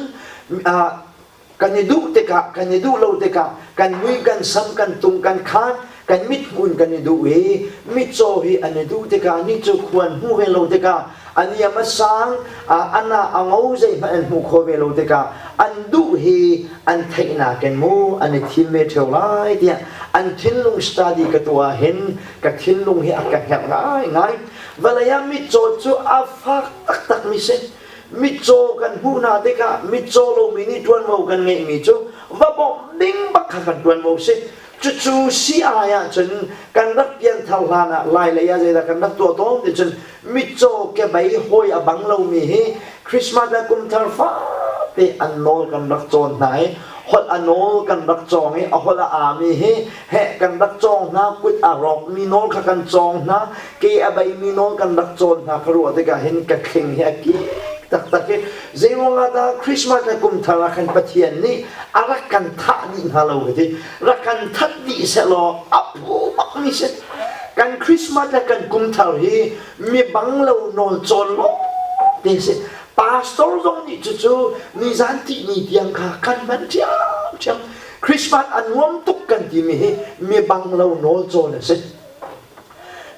kan i duh tikah kan i duh lo tikah kan mui kan sam kan tung kan khan kan mithmun kan i duh i mitcaw hi an i duh tikah ni cu khuan hmu ve lo tikah a niam a sang ana a ngo zeihmanh an hmuh khawh ve lo tikah an duh hi an theihnak in mu an i thim ve ṭheo lai tiah an thinlung study ka tuah hin ka thinlung hi a ka hngerh ngaingai. Vawlei ah mitcaw cu a fak taktak mi si. Mitcaw kan hmuh hna tikah mitcaw lomi nih ṭuanvo kan ngeihmi cu va bawmh ding bak kha kan ṭuanvo si. Cucu si ai ahcun kan rak pianthar hlan ah Lailei ah zeidah kan rak tuah tawn ti cun mitcaw kebei hawi a bang lomi hi Christmas le kumthar fate an nawl kan rak cawn hna i holh a nawl kan rak cawng i a holh a aami hi heh kan rak cawng hna, kut a rawkmi nawl kha kan cawng hna, ke a beimi nawl kan rak cawn hna ka ruah tikah hin ka thling hi a kik taktak i zeiruangah dah Christmas le kum thar ah khan Pathian nih a rak kan thah dih hnga lo ka ti. Rak kan that dih sehlaw a phu bak mi si. Kan Christmas le kan kum thar hi mi bang lo nawl cawn lawng te si. Pastor zong nih cucu nizan tihni tiang kha kan hman ṭhiamṭhiam. Christmas a nuam tuk kan timi hi mi bang lo nawl cawn a si.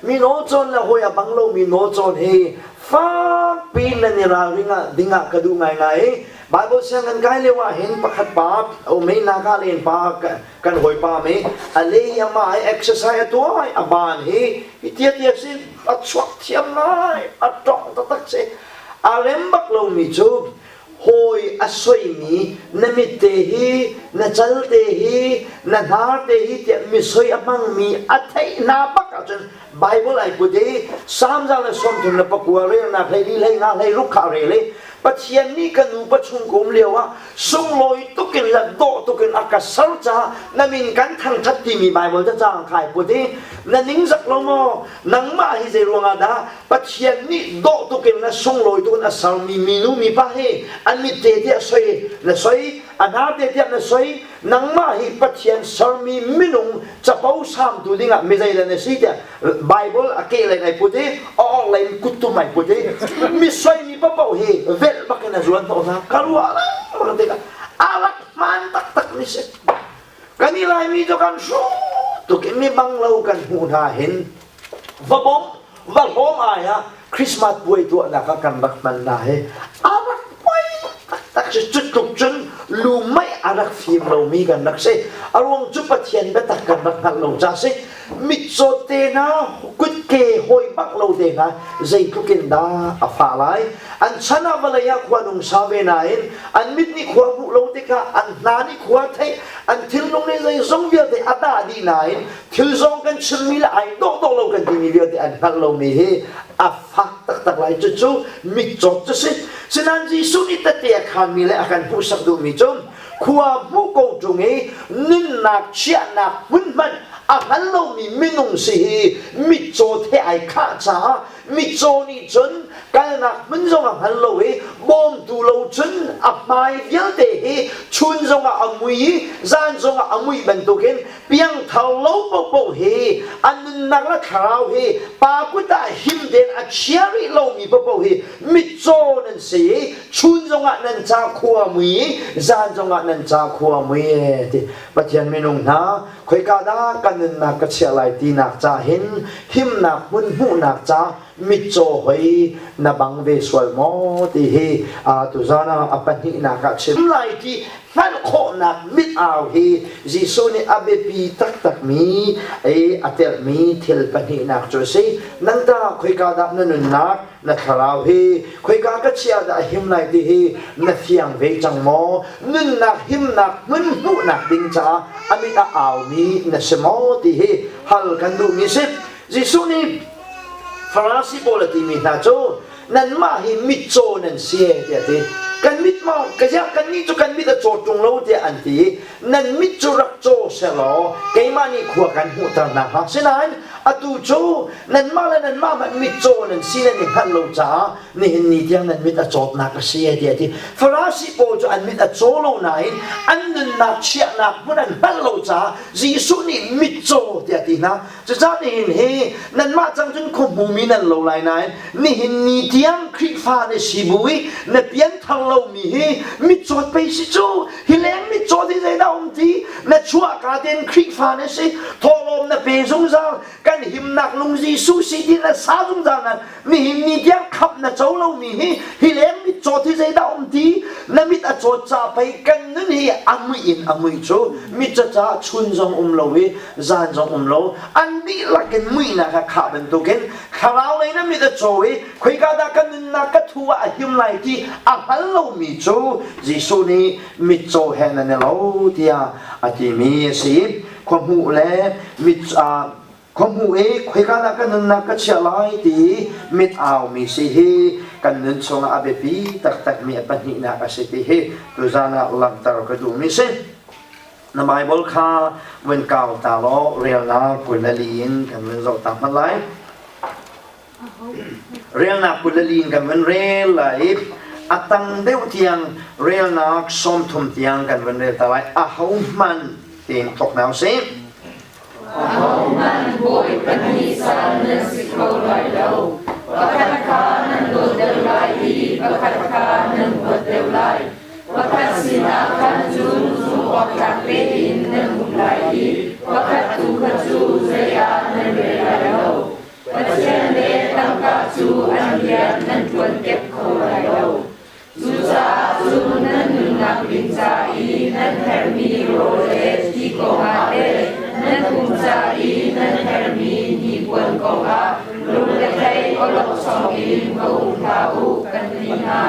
Mi nawl cawn le hawi a bang lomi nawl cawn hi fakpi nan i ralring ah ding ah ka duh ngaingai. Bible siang kan kai lio ah hin pakhat pa umei naka len pa kan hawipa mi a le hi ama hi exercise a tuah a ban hi hi tia tia si a chuak thiam ngai a tong taktak si a rem bak lomi cu Hawi a soimi na mit te hi, na cal te hi, na hnar te hi tiah mi soi a hmangmi a theih hna bak ahcun Bible ai put i Salm 139 relnak 14 hlei nga hlei ruk kha a rel i Pathian nih ka nupa chung ka um lio ah sunglawi tukin le dawh tukin a ka ser caah na min kan thangṭhat timi Bible cacang kha ai put i na ningzak lo maw nangmah hi zei ruangah dah Pathian nih dawh tuk in le sunglawi tuk in a sermi minu mipa hi an mit te tiah soi na soi a hnar te tiah na soi nangmah hi Pathian sermi minung capo samtu dingah mizei le na si tiah Bible a ke lei ai put i a or lei in kuttum ai put i mi soimi paoh hi velh bak in a zuan hnawh hna ka ruah lengmang tikah a rak hmaan taktak mi si kan i Laimi cu kan hruh tuk i mi bang lo kan hmuh hna hin va bawm va hlawm ai ah Christmas puai tuahnak ah kan rak hman hna hi a rak poi taktak si. Cu tluk cun lumei a rak fim lomi kan rak si. A ruang cu Pathian biatak kan rak hngalh lo ca si. Mitcaw te hna kutke hawi bak lo te hna zeitluk in dah a fah lai. An chan ah vawlei ah khua nung sa ve nain an mit nih khua hmuh lo tikah an hna nih khua theih an thinlung nih zeizong vialte a dah dih nain Thil zong kan chimmi le ai dawhdawh lo kan timi vialte an hngalh lomi hi a fak taktak lai. Cucu mitcawt cu si. Sinain Jesuh nih tette a khaanmi le a kan hmuhsak duhmi cu khua hmuh ko ṭung i nunnak chiahnak hmun hmanh a hngal lomi minung si hi mitcawt he ai khah caah mitcaw nih cun kalnak hmun zong a hngal lo i bawmtu lo cun a hmai vialte hi chun zongah a mui i zan zongah a muih bantukin piangthar lo paohpaoh hi an nunnak le thlarau hi pa kut ah him tein a chia rih lomi paohpaoh hi mitcaw nan si i chun zongah nan ca khua mui i zan zongah nan ca khua mui e ti Pathian minung hna khoika dah kan nunnak ka chiah lai tinak ca hin himnak hmun hmuhnak ca mitcaw hoi na bang ve sual maw ti hi tuzan ah a pahnihnak ah chim lai ti. Hngalh khawhnak mit au hi Jesuh nih a biapi taktakmi a telhmi thil pahnihnak cu a si. Nang tah khoika dah na nunnak, na thlarau hi khoika ka chia dah a him lai ti hi na fiang ve cang maw? Nunnak himnak hmun hmuhnak ding caah a mit a aumi na si maw ti hi hal kan duhmi a si. Jesuh nih Farasi pawl a timi hna cu nanmah hi mitcaw nan si tiah a ti. Kan mit maw ka kannih cu kan mit a caw ṭung lo tiah an ti i nan mit cu rak caw sehlaw keimah nih khua kan hmuhter hna hnga. Sinain atu cu nanmah le nanmah hmanh mitcaw nan si nan i hngalh lo caah nihin ni tiang nan mit a cawtnak a si tiah a ti. Farasi pawl cu an mit a caw lo nain an nunnak chiahnak hmun an hngalh lo caah Jesuh nih mitcaw tiah a ti hna. Cucaah nihin hi nanmah cang cun khuahmumi nan lo lai nain nihin ni tiang Khrihfa na si bu i na pianthar lomi hi mitcawt pei si cu. Hi leng mitcawt hi zeidah um ti? Na chuahka tein Khrihfa na si, thawhlawm na pe zungzal, kan himnak lung Jesuh si ti na sa zungzal nain nihin ni tiang khamh na co lomi hi hi leng mitcawt hi zeidah um ti? Na mit a cawt ca pei kan nun hi a mui in a mui cu. Mitcaw caah chun zong um lo i zan zong um lo, an dihlak in muihnak a khah bantukin thlarau lei na mit a caw i khoika dah ka nunnak ka thu ah a him lai ti a hngal lomi cu Jesuh nih mitcaw he nan i lo tiah a timi a si. Khuahmuh le mit khuahmuh i khoika dah ka nunnak ka chiah lai ti mit aumi si hi kan nun chungah a biapi taktakmi a pahnihnak a si ti hi tuzan ah langhter ka duhmi si. Na Baibal kha vun kau ta law relnak 24 in kan vun zoh ta hmanh lai. Relnak 24 in kan vun rel lai i a tang deuh tiang relnak 30 tiang kan vun rel ta lai. Ahohmanh tiin thawk hna usih. Ahohmanh bawi pahnih sal nan si kho lai lo. Pakhat kha nan dawt deuh lai i pakhat kha nan huat deuh lai. Pakhat sinah khan cun zumhawktlak tein nan um lai i pakhat tu kha cu zei ah nan rel lai lo. Pathian le tangka cu an rian nan ṭuan kep kho lai lo. Cucaah cun nan nunnak ding ca i nan herhmi rawl le ti kongah le nan pum ca i nan herhmi hnipuan kongah lungrethei awlokchong in va um hlah u, kan ti hna.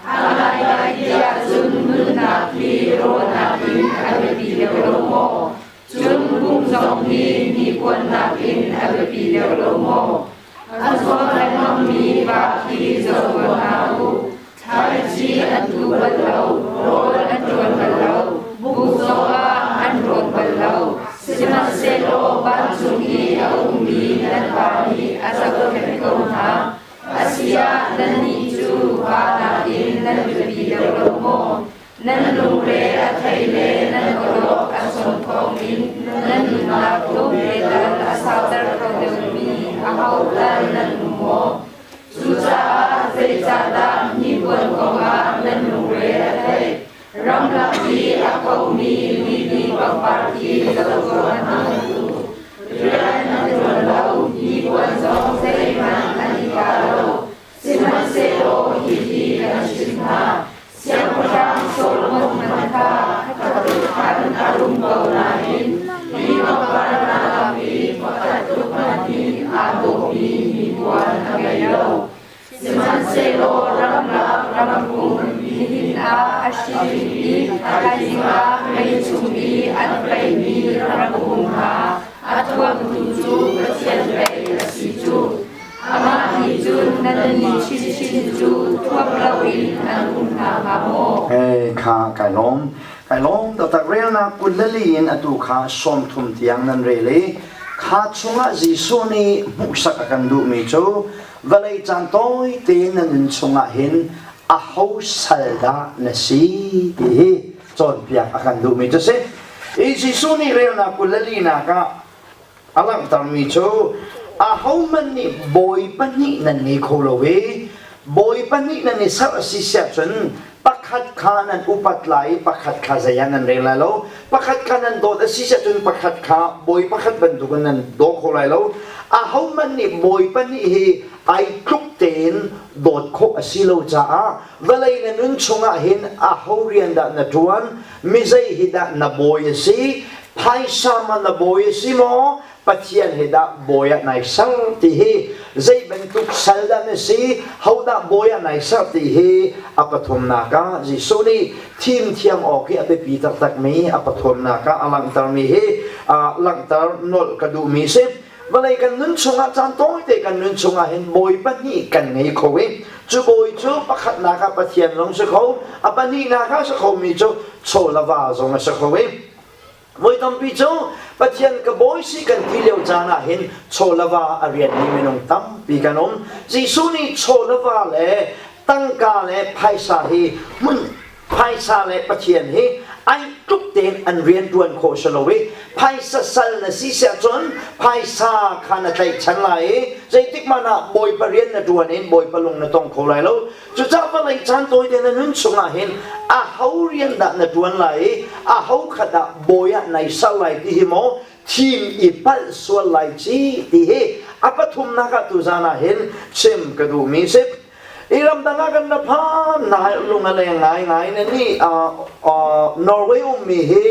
A ngaingai ti ahcun nunnak hi rawl nakin a biapi deuh lo maw? Cun pum zong hi hnipuan nakin a biapi deuh lo maw? A zuang lengmangmi va khi zoh ko hna u. Thlaici an tuh bal lo, rawl an ṭuan bal lo, buk zongah an rawn bal lo. Sihmanhsehlaw vancung i a ummi nan Pa nih a zohkhenh ko hna. Asiah nannih cu va nakin nan biapi deuh lo maw? Nan lungre a thei le nan awlok a chawn thawngin nan nunnak tlawmte tal a sauter kho deuhmi aho tal nan um maw? Cucaah zeicahdah hnipuan kongah nan lungre a theih? Ramlak i a khomi lili pangpar khi zoh tuah hna u. Rian an ṭuan lo, hnipuan zong zeihmanh an i kah lo. Sihmanhsehlaw hihi kan chimh hna, Siangpahrang Solomon hmanh kha khatkhat khan a rum ko nain hi pangpar hna lak i pakhat tluk hmanh hi aa dawhmi hnipuan a ngei lo. Sihmanhsehlaw ramlak ramkung nihin ah a hrin i thaizing ah mei chung i an paihmi ramkung hna a thuamtu cu Pathian pei a si cu. Amah nih cun nannih chinchin cu thuam loin an um hna hnga maw? Kha kai lawm. Kai lawm taktak. Relnak 24 in atu kha 30 tiang nan rel i kha chungah Jesuh nih hmuhsak a kan duhmi cu vawlei caan tawi tein na nun chungah hin aho sal dah na si ti hi cawnpiak a kan duhmi cu si. I Jesuh nih relnak 24 nak ah A langhtermi cu ahohmanh nih bawi pahnih nan ngei kho lo i bawi pahnih nan i serh a si siah cun Pakhat kha nan upat lai i pakhat kha zei ah nan rel lai lo. Pakhat kha nan dawt a si cun pakhat kha bawi pakhat bantukin nan daw kho lai lo. Ahohmanh nih bawipa nih hi ai tluk tein dawt khawh a si lo caah vawlei na nun chungah hin aho rian dah na ṭuan, mizei hi dah na bawi a si, phaisa ma na bawi a si maw, Pathian he dah bawi ah nai ser ti hi zei bantuk sal dah na si, ho dah bawi ah nai ser ti hi a pathumnak ah Jesuh nih thim thiam awk hi a biapi taktakmi a pathumnak ah a langhtermi hi langhter nolh ka duhmi si. Vawlei kan nun chungah caan tawite kan nun chungah hin bawi pahnih kan ngei kho i cu bawi cu pakhatnak ah Pathian zong si kho, a pahnihnak ah si khomi cu chaw le va zong a si kho i Voi tampi cu Pathian ka bawi si kan ti lio caan ah hin chaw le va a rianmi minung tampi kan um. Jesuh nih chaw le va le tangka le phaisa hi hmun phaisa le Pathian hi ai tluk tein an rian ṭuan khawh si lo i phaisa sal na si siah cun phaisa kha na tlaihchan lai i zeitik hmanh ah Bawipa rian na ṭuan in Bawipa lung na tong kho lai lo. Cucaah vawlei caan tawite na nun chungah hin aho rian dah na ṭuan lai i aho kha dah bawi ah nai ser lai ti hi maw thim i palh sual lai ci ti hi a pathumnak ah tuzan ah hin chim ka duhmi si. I ramdang ah kan ra phan na lung a leng ngaingai na nih Norway ummi hi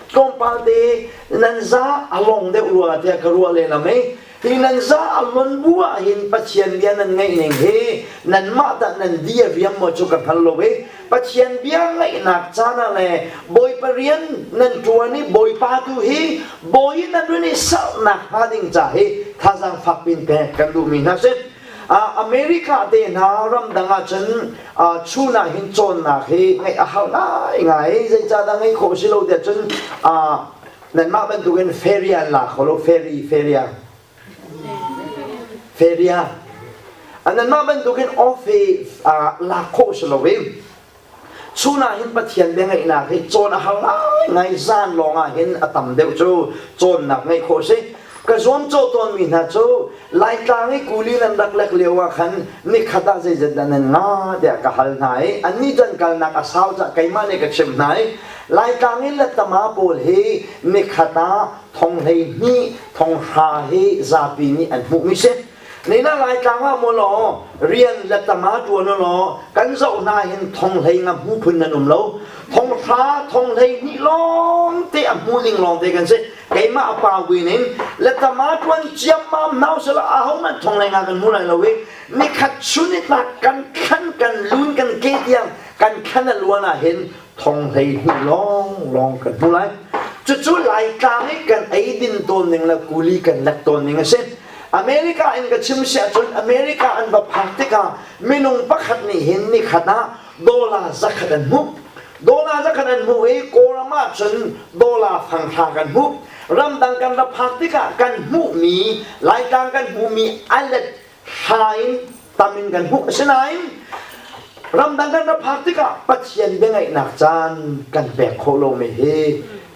tlawmpal te nan za a long deuh rua tiah ka ruah lehlam i Hi nan za a lon bu ah hin Pathian bia nan ngaih ning hi nanmah dah nan di a riam maw cu ka hngal lo i Pathian bia ngaihnak caan ah le Bawipa rian nan ṭuan i Bawipa tu hi bawi nan run i sernak hnga ding ca hi thazaang fak pin pek kan duhmi hna si. America te hna ramdang ah cun chun ah hin cawnnak hi ngaih a har ngaingai zeicahdah ngeih khawh si lo tiah cun Nanmah bantukin ferry an la kho lo ferry feria feria nanmah bantukin off hi lak khawh si lo i chun ah hin Pathian bia ngaihnak hi cawn a har ngai zan lawng ah hin a tam deuh cu cawnnak ngeih khawh si ka zuam cawh tawnmi hna cu Laitlang i kuli nan rak lek lio ah khan nikhat ah zeizat dah nan nga tiah ka hal hna i annih cu an kalnak a sau cah keimah nih ka chimh hna i Laitlang i letama pawl hi nikhat ah thong 12 thong hra hi zapi nih an hmuhmi si. Nina Laitlang ah maw law rian letama ṭuan u law kan zoh hna hin thong hlei nga hmu phun nan um lo. Thong hra thong 12 lawng te a hmu ding lawng te kan si. Keimah a pa win in letama ṭuan ciammam hna usila ahohmanh thong hlei nga kan hmu lai lo i nikhat chun i tlak kan thlan kan lun kan ke tiang kan thlan a luan ah hin thong 12 lawng lawng kan hmu lai. Cucu Laitlang i kan eidin tawn ning le kuli kan lek tawn ning a si. America in ka chim si ahcun America an va phak tikah minung pakhat nih hin nikhat ah dollar 100 an hmuh. Dollar 100 an hmuh i Kawlram ahcun dollar fang hra kan hmuh. Ramdang kan va phak tikah kan hmuhmi Laitlang kan hmuhmi a let hra in tam in kan hmuh. Asinain ramdang kan ra phak tikah Pathian biangaihnak caan kan pek khawh lomi hi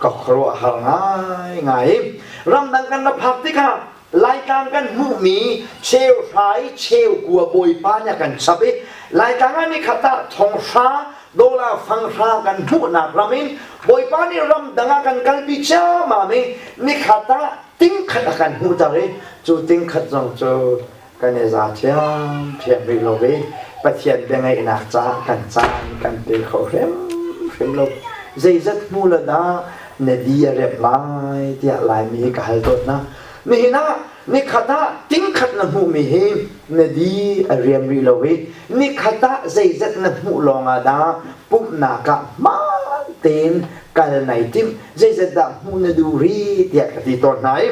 ka khuaruahhar ngaingai. Ramdang kan ra phak tikah Laitlang kan hmuhmi cheu hrai cheu kua bawipa nih a kan chap i Laitlang ah nikhat ah thong hra dollar fang hra kan hmuhnak ram in bawipa nih ramdang ah kan kalpi ciammam i nikhat ah tingkhat a kan hmuhter i cu tingkhat zong cu kan i za ṭhiamṭhiam rih lo i Pathian biangaihnak caah kan caan kan pe kho hrimhrim lo. Zeizat hmu le dah na di a rem lai tiah Laimi hi ka hal tawn hna. Nihin ah nikhat ah tingkhat na hmuhmi hi na di a riam rih lo i nikhat ah zeizat na hmuh lawng ah dah pumhnak ah hmaan tein kal nai timh zeizat dah hmuh na duh rih tiah ka ti tawn hna i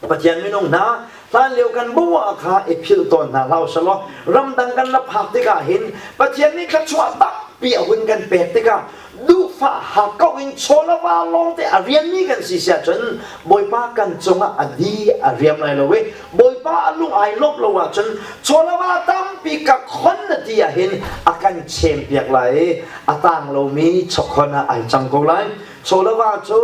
Pathian minung hna hlanlio kan bua kha i philh tawn hna hlah usalaw ramdang kan ra phak tikah hin Pathian nih thluachuah tampi a hun kan pek tikah duhfah hakkauh in chawlava lawngte a rianmi kan si siah cun Bawipa kan cungah a di a riam lai lo i Bawipa a lung ai lawmh lo ahcun chawlava tampi ka khon na ti ahhin a kan chempiak lai i a tang lomi chawkhon ah ai cang ko lai. Chawlava cu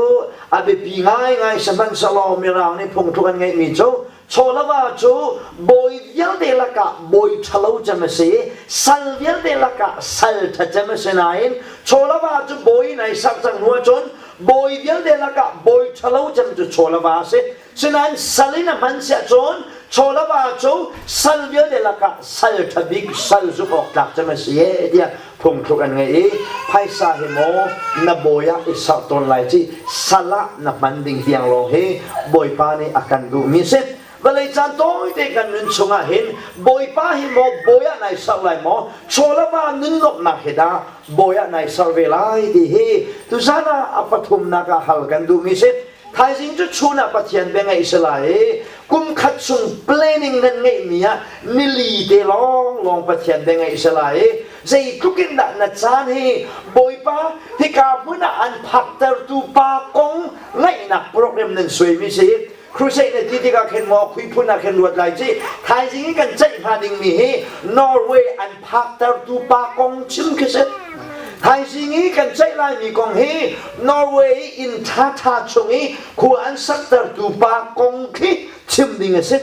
a biapi ngaingai sihmanhsehlaw Mirang nih phungthluk an ngeihmi cu Chawlava cu bawi vialte lakah bawi ṭhalo cem a si i sal vialte lakah sal ṭha cem a si nain chawlava cu bawi in ai serh cang hnu ahcun bawi vialte lakah bawi ṭhalo cem cu chawlava a si. Sinain sal in a hman si ahcun chawlava cu sal vialte lakah sal ṭha bik sal zumh awk tlak cem a si e tiah phungthluk an ngei i phaisa hi maw na bawi ah i serh tawn lai ci sal ah na hman ding tiang lawng hi Bawipa nih a kan duhmi a si. Vawlei caan tawite kan nun chungah hin Bawipa hi maw bawi ah nai serh lai maw chawlava nun nuamhnak hi dah bawi ah nai serh ve lai ti hi tuzan ah a pathumnak ah hal kan duhmi si. Thaizing cu chun ah Pathian bia ngaih si lai i kum khat chung planning nan ngeihmi ah nili te lawnglawng Pathian bia ngaih si lai i zeitluk in dah na caan hi Bawipa hika hmun ah an phaktertu pa kong ngaihnak program nan suaimi si. Crusade na ti tikah khin maw khui phun ah khin ruat lai ci. Thaizing i kan ceih hnga dingmi hi Norway an phaktertu pa kong chim khi si. Thaizing i kan ceih laimi kong hi Norway i inn ṭhaṭha chung i khua an saktertu pa kong khi chim ding a si.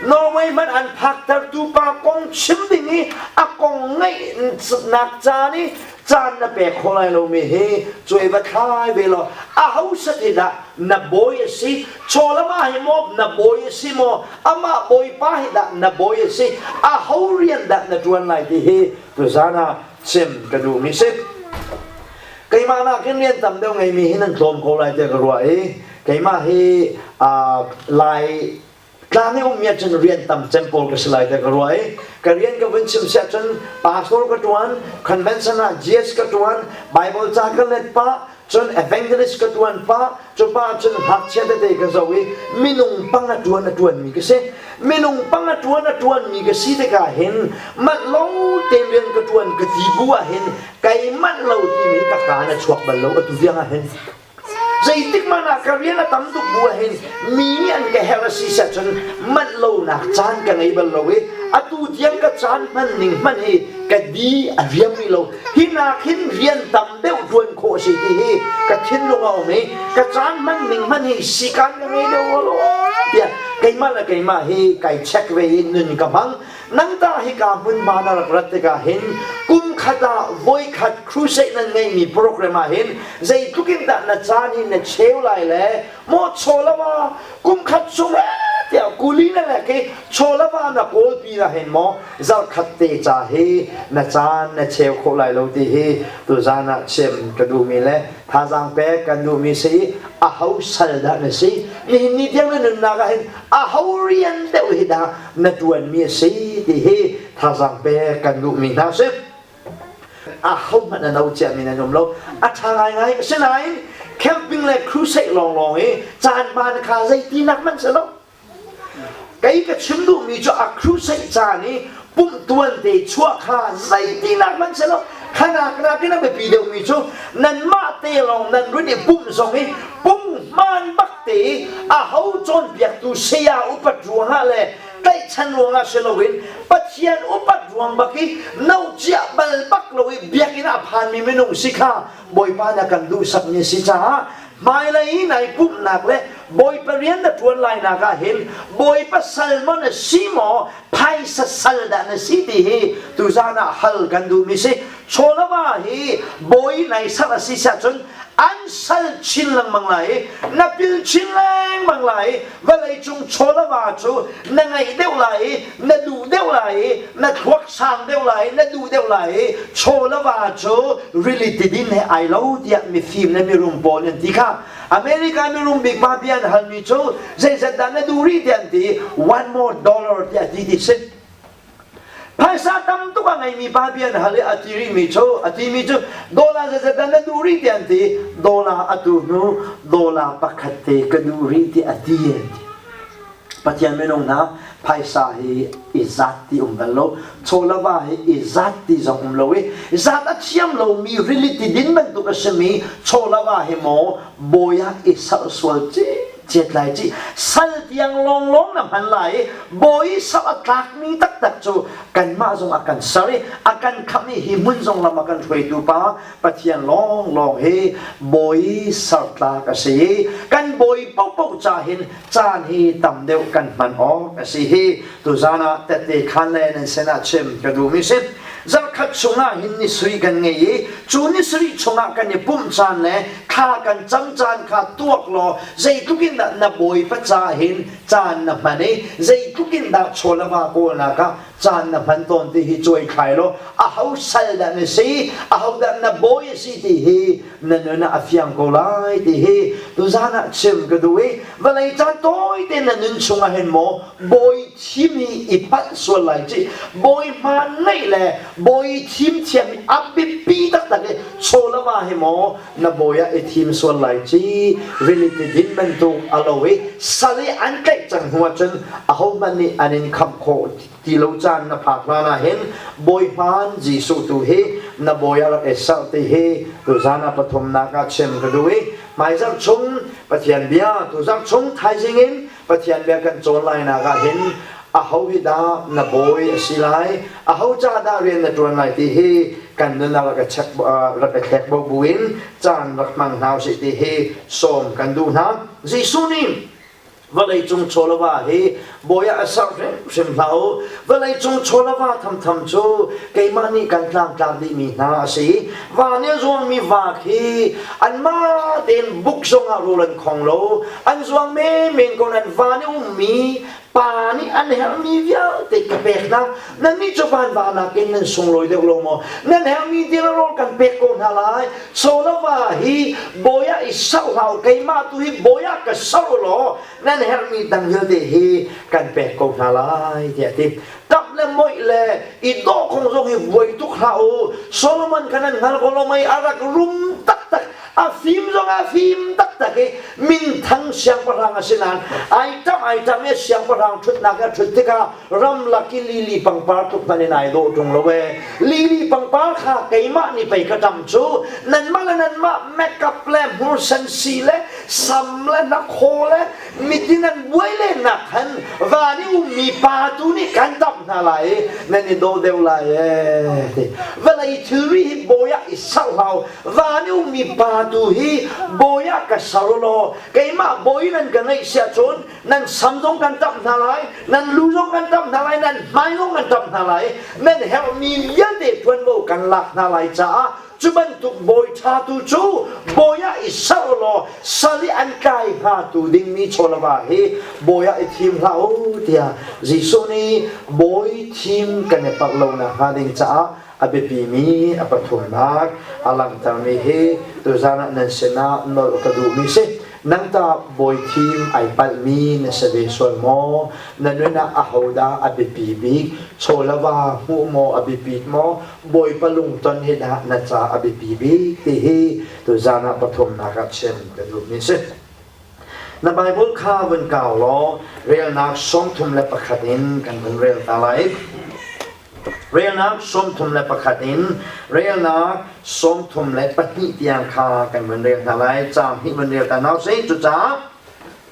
Norway hmanh an phaktertu pa kong chim ding i a kong ngaihnak caan i caan na pek khawh lai lomi hi cuai va thlai ve law aho sat hi dah na bawi a si chawlama hi maw na bawi a si maw amah bawipa hi dah na bawi a si aho rian dah na ṭuan lai ti hi tuzan ah chim ka duhmi si. Keimah nakin rian tam deuh ngeimi hi nan tlawm ko lai tiah ka ruah i keimah hi Lai tlang i ummi ahcun rian tam cem pawl ka si lai tiah ka ruah i ka rian ka vun chim siah cun pastor ka ṭuan, convention ah GS ka ṭuan, Bible ca ka let pah, cun evangelist ka ṭuan pah, cu pa cun ngakchia tete ka zoh i minung pang a ṭuan a ṭuanmi ka si. Minung pang a ṭuan a ṭuanmi ka si tikah hin manh lo tein rian ka ṭuan ka ti bu ah hin kai manh lo timi ka kaan a chuak bal lo atu tiang ah hin. Zeitik hmanh ah ka rian a tam tuk bu ah hin mi nih an ka herh a si seh cun manh lonak caan ka ngei bal lo i atu tiang ka caan hman ning hmanh hi ka di a riam rih lo. Hi nak hin rian tam deuh ṭuan khawh a si ti hi ka thinlung a um i ka caan hman ning hmanh hi sikaan ka ngei deuh lo tiah keimah le keimah hi kai check ve i nun ka hmang. Nang tah hika hmunhma na rak rat tikah hin kum khat ah voikhat crusade nan ngeihmi program ah hin zeitluk in dah na caan hi na cheu lai le maw chawlava kum khat chung tiah kuli na lek i chawlava na kawl pi na hin maw zarkhat te ca hi na caan na cheu khawh lai lo ti hi tuzan ah chim ka duhmi le thazaang pek kan duhmi si aho sal dah na si nihin ni tiang na nunnak ah hin aho rian deuh hi dah na ṭuanmi a si ti hi thazaang pek kan duhmi hna si. Ahohmanh a no ciami nan um lo. A ṭha ngaingai. Asinain camping le crusade lawnglawng i caan hmaan kha zeitinak hmanh si lo. Kei ka chim duhmi cu a crusade caan i pumh tuan te chuah kha zeitinak hmanh si lo. Khanak nakin a biapi deuhmi cu nanmah te lawng nan run i pumh zong i punghman bak te i aho cawnpiaktu saya upat ruangah le tlaihchan ruangah si loin Pathian upat ruang bak i nohciah bal bak lo i biakinn ah a phanmi minung si kha Bawipa nih a kan duhsakmi a si caah hmailei i nai pumhnak le Bawipa rian na ṭuan lainak ah hin Bawipa sal maw na si maw phaisa sal dah na si ti hi tuzaan ah hal kan duhmi si. Chawlava hi bawi nai sal a si siah cun an sal chin lengmang lai i na pil chin lengmang lai i vawleicung chawlava cu na ngeih deuh lai i na duh deuh lai i na thluak sang deuh lai i na duh deuh lai i chawlava cu rili tidin he ai lo tiah mifim le mirum pawl an ti kha. America mirum bik pa bia an halmi cu zeizat dah na duh rih tiah an ti one more dollar tiah ti ti si. Phaisa tam tuk a ngeimi pa bia an hal i a ti rihmi cu a timi cu dollar zeizat dah na duh rih tiah an ti dollar atu hnu dollar pakhat te ka duh rih tiah a ti an ti. Pathian minung hna phaisa hi i zat ti um bal lo chawlava hi i zat ti zong um lo i zat a thiam lomi rili tidin bantuk a simi chawlava hi maw bawi ah i serh sual cicet. citcet lai ci. Sal tiang lawnglawng na hman lai i bawi sal a tlakmi taktak cu kanmah zong a kan ser i a kan khamh i hi hmun zong lam a kan hruaitu pa Pathian lawnglawng hi bawi sertlak a si i kan bawi paohpaoh ca hin caan hi tam deuh kan hman awk a si hi tuzan ah tette khan le nan sinah chim ka duhmi si. Zarhkhat chungah hin ni sarih kan ngei i cu ni sarih chungah kan i pumh caan le thla kan cam caan kha tuak law zeitluk in dah na bawipa ca hin caan na hman i zeitluk in dah chaw le va kawlnak ah caan na hman tawn ti hi cuai thlai law aho sal dah na si, aho dah na bawi a si ti hi na nun ah a fiang ko lai ti hi tuzan ah chim ka duh i vawlei caan tawi te na nun chungah hin maw bawi thim hi i palh sual lai ci. Bawi hmaan ngeih le bawi thim thiam hi a biapi taktak i chaw le va hi maw na bawi ah i thim sual lai ci. Rili ti din bantuk a lo i sal i an tlaih cang hnu ahcun ahohmanh nih an in khamh khawh ti lo caan na phak hlan ah hin bawi hmaan Jesuh tu hi na bawi ah rak i serh ti hi tuzan ah pathumnak ah chim ka duh i hmaizarh chung Pathian bia tuzarh chung thaizing in Pathian bia kan cawn lainak ah hin aho hi dah na bawi a si lai, aho ca dah rian na ṭuan lai ti hi kan nun ah rak i check rak i thlek bo buin caan rak hmang hna usih ti hi sawm kan duh hna. Jesuh nih vawleicung chawlava hi bawi ah a ser hrimhrim hlah u. Vawleicung chawlava thamtham cu keimah nih kan tlangtlak dihmi hna a si. Va nih a zuangmi va khi anmah tein buk zongah rawl an khong lo. An zuang menmen ko nain van i ummi pa nih an herhmi vialte ka pek hna. Nannih cu van va nakin nan sunglawi deuh lo maw? Nan herhmi ti rawl kan pek ko hna lai. Chawlava hi bawi ah i serh hlah u, keimah tu hi bawi ah ka serh u law nan herhmi dang vialte hi kan pek ko hna lai tiah a ti. Tap le moih le i dawh kong zong hi buai tuk hlah u. Solomon kha nan hngal ko lo mei? A rak rum taktak. A fim zong a fim taktak i minthang siangpahrang a si nain ai ṭam ai ṭam i siangpahrang ṭhutnak a ṭhut tikah ramlak i lili pangpar tluk hmanh in ai dawh ṭung lo ee. Lili pangpar kha keimah nih pei ka ṭam cu. Nanmah le nanmah makeup le hmursen si le sam le hnakhaw le mitin an buai lennak khan van i ummi pa tu nih kan damh hna lai i nan i dawh deuh lai ee ti. Vawlei thilri hi bawi ah i serh hlah u. Van i ummi pa tu hi bawi ah ka ser u law keimah bawi nan ka ngeih si ahcun nan sam zong kan tamh hna lai, nan lu zong kan tamh hna lai, nan hmai zong kan tamh hna lai, nan herhmi vialte ṭuanvo kan lak hna lai caah Cu bantuk bawi ṭha tu cu bawi ah i ser u law sal i an tlai hnga tu dingmi chawlava hi bawi ah i thim hlah u tiah Jesuh nih bawi thim kan i palh lo nakhnga ding caah a biapimi a pathumnak a langhtermi hi tuzan ah nan sinah nolh ka duhmi si. Nang tah bawi thim ai palhmi na si ve sual maw? Na nun ah ahodah a biapi bik? Chawlava hmuh maw a biapit maw? Bawipa lungton hi dah na ca a biapi bik ti hi tuzan ah pathumnak ah chim ka duhmi si. Na Bible kha vun kau law relnak 31 in kan vun rel ta lai. Relnak 31 in relnak 32 tiang kha kan vun rel hna lai. Caang hnih vun rel ta hna usih. Cucaah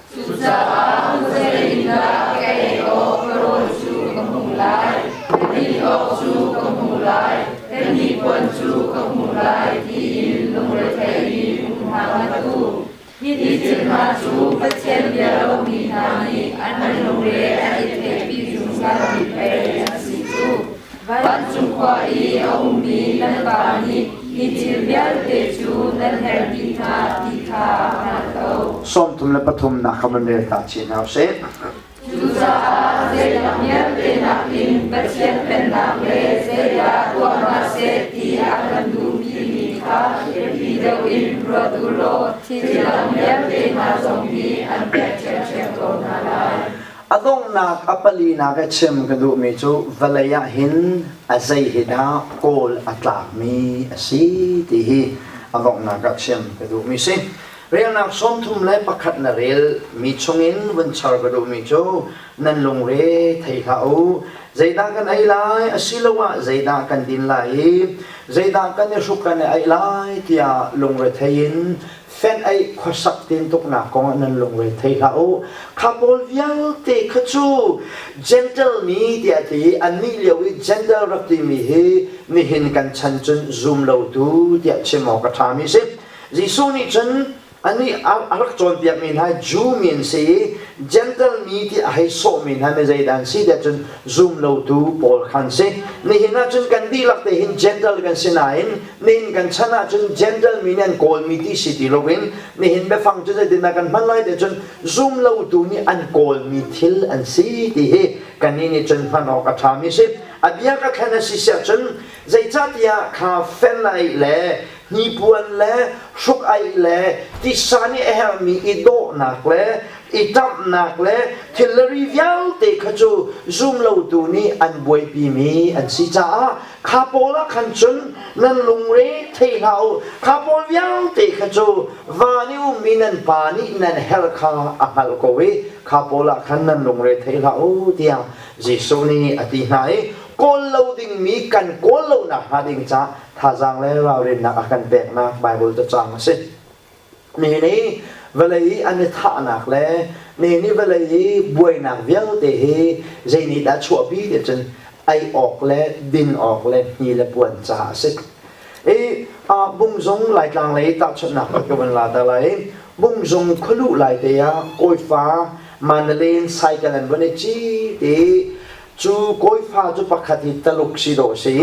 Cucaah zeitindah ka ei awk ka rawl cu ka hmuh lai, ka din awk cu ka hmuh lai, ka hnipuan cu ka hmuh lai tiin lungrethei in um hna ngat u. Hi thil hna cu Pathian bia lomi hna nih an lungre an i theihpi zungzalmi pei an si cu. Vancung khua i a ummi nan Pa nih hi thil vialte cu nan herh dih hna ti kha a hngalh ko. 33nak kha van rel ta chin hna usih. Cucaah zeidang vialte nakin Pathian Pennak le zeidah tuah hna seh ti a kan duhpimi kha biapi deuh in ruat u law thil dang vialte hna zong hi an pek ṭhiamṭhiam ko hna lai. A donghnak a palinak i chim ka duhmi cu vawlei ah hin a zei hi dah kawl a tlakmi a si ti hi a donghnak ah chim ka duhmi si. Relnak 31 na rel mi chungin vun char ka duhmi cu nan lungre thei hlah u. Zeidah kan ei lai asiloah zeidah kan din lai i zeidah kan i hruk kan i aih lai tiah lungre thei in Fenh ei khuasak tintuknak kong ah nan lungre thei hlah u. Kha pawl vialte kha cu Gentle mi tiah ti i annih lio i Gentle rak timi hi nihin kan chan cun zum lotu tiah chim awk a ṭhami a si. Jesuh nih cun anih a rak cawnpiakmi hna Jew mi an si i Gentle mi ti a hei sawhmi hna mi zeidah an si tiah cun zum lotu pawl kha an si. Nihin ah cun kan dihlak te hin Gentle kan si nain nihin kan chan ah cun Gentle mi nih an kawlmi ti si ti loin nihin biafang cu zeitindah kan hman lai tiah cun zum lotu nih an kawlmi thil an si ti hi kannih nih cun hman awk a ṭhami si. A bia ka thlen a si siah cun zeicahtiah kha fen ai le hnipuan le hruk-aih le tisa nih a herhmi i dawhnak le i ṭamhnak le thilri vialte kha cu zumlotu nih an buaipimi an si caah kha pawl ah khan cun nan lungre thei hlah u. Kha pawl vialte kha cu van i ummi nan Pa nih nan herh kha a hngalh ko i kha pawl ah khan nan lungre thei hlah u tiah Jesuh nih a ti hna i kawl lo dingmi kan kawl lo nakhnga ding caah thazaang le ralrinnak a kan peknak Baibal cacang a si. Nihin i vawlei i an i thahnak le nihin i vawlei i buainak vialte hi zei nih dah chuahpi ti cun ei awk le din awk le hni le puan caah a si. I Bungzung Laitlang lei tahchunhnak ka vun la ta lai. Bungzung khualuh lai te ah kawifa Mandalay cycle an vun i cit i cu kawifa cu pakhat hi Taluk si dawh si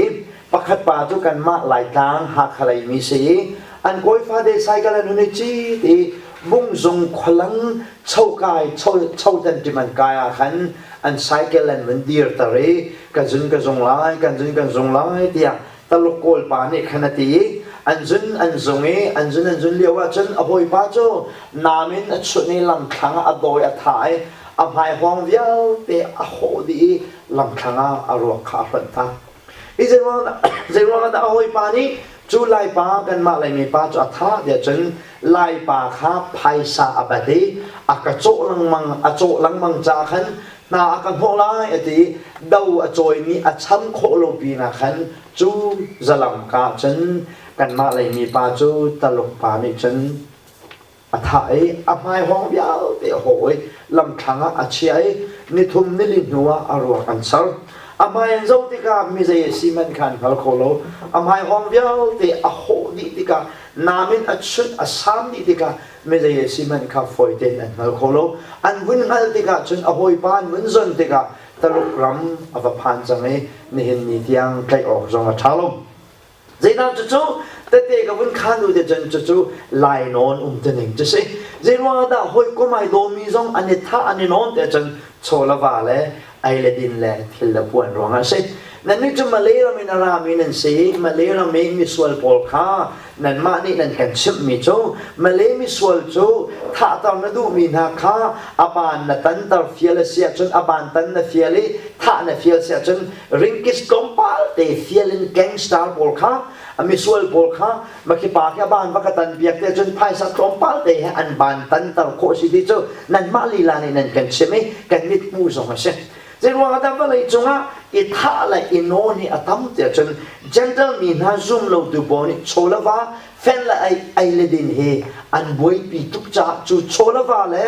Pakhat pa cu kanmah Laitlang Hakha lei mi si i an kawifa te cycle an hun i cit i Bungzung khualang chokai chotan tim an kai ah khan an cycle an vun dirter i ka zun ka zung lai kan zun kan zung lai tiah Taluk Kawl pa nih khan a ti i an zun an zung i an zun an zun lio ah cun a hawipa cu nam in a chunh i lamthlang ah a dawi a thah i a hmaihawng vialte a hawh dih i lamthlang ah a ruak kha a hlonh tak. Hi zeiruang ah dah a hawipa nih cu Laipa kanmah Laimi pa cu a thah tiah cun Laipa kha phaisa a bat i a ka cawh lengmang a cawh lengmang caah khan hna a ka hnawh lai a ti do a cawimi a cham khawh lo pinah khan cu zalam ka cun kanmah Laimi pa cu Taluk pa nih cun a thah i a hmaihawng vialte a hawh i lamthlang ah a chiah i nithum nili hnuah a ruak an ser. A hmai an zoh tikah mi zei a si hmanh kha an hngal kho lo. A hmaihawng vialte a hawh dih tikah nam in a chunh a sam dih tikah mi zei a si hmanh kha fawi tein an hngal kho lo. An vun hngalh tikah cun a hawipa an vun zon tikah Taluk ram a va phan cang i nihin ni tiang tlaih awk zong a ṭha lo. Zeidah cucu tete ka vun khan u te cun cucu lainawn um tining cu si. Zeiruang dah hawikom ai dawmi zong an i thah an i nawn te cun chaw le va le ei le din le thil le puan ruangah a si. Nannih cu Malay ram in a rami nan si. Malay ram i misual pawl kha nanmah nih nan kan chimhmi cu Malay misual cu thahter na duhmi hna kha a ban na tanter fial a si ahcun a ban tan na fial i thah na fial si ahcun ringkis tlawmpal te fial in gangster pawl kha a misual pawl kha makhi pa khi a ban va ka tan piak te cun phaisa tlawmpal te he an ban tanter khawh si ti cu nanmah lila nih nan kan chim i kan mit hmuh zong a si. Zeiruang ah dah vawlei cungah i thah le i nawn hi a tam tiah cun Gentile mi hna zum lotu pawl nih chaw le va fen le ei, ei le din hi an buaipi tuk caah cu chaw le va le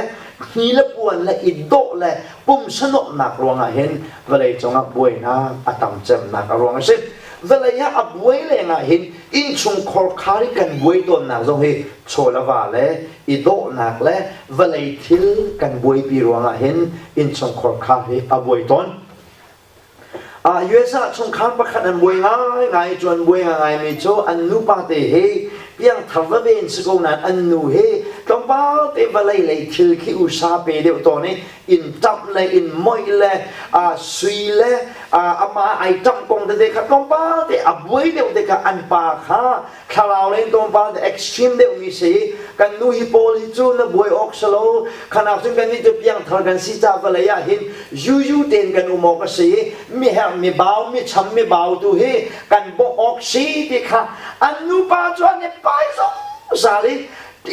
hni le puan le i dawh le pumsa nuamhnak ruangah hin vawlei cungah buainak a tam cemnak a ruang a si. Vawlei ah a buai lengah hin innchungkhar khar i kan buai tawnnak zong hi chaw le va le i dawhnak le vawlei thil kan buaipi ruangah hin innchungkhar khar hi a buai tawn. US ah chungkhar pakhat an buai ngaingai cu an buai ngaingaimi cu an nupa te hi piangthar veve in si ko nain an nu hi tlawmpal te vawlei lei thil khi usa pe deuh tawn i inn ṭamh le inn moih le sui le amah ai ṭamh kong tete kha tlawmpal te a buai deuh te kha an pa kha thlarau lei tlawmpal te extreme deuhmi si kan nu hi pawl hi cu na buai awk si lo khanak cun kan nih cu piangthar kan si ca vawlei ah hin yuyu tein kan um awk a si mi herh mi bau mi cham mi bau tu hi kan bawmh awk si ti kha an nupa cu an i pai zungzal i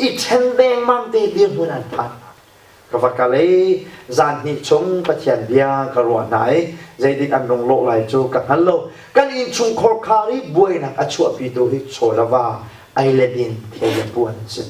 i ṭhen dengmang te dirhmun an phan. Ka va kal i zan hnih chung Pathian bia ka ruah hna i zeidik an rung lawh lai cu ka hngal lo. Kan innchungkhar khar i buainak a chuahpitu hi chaw le va, ei le din, thei le puan an si.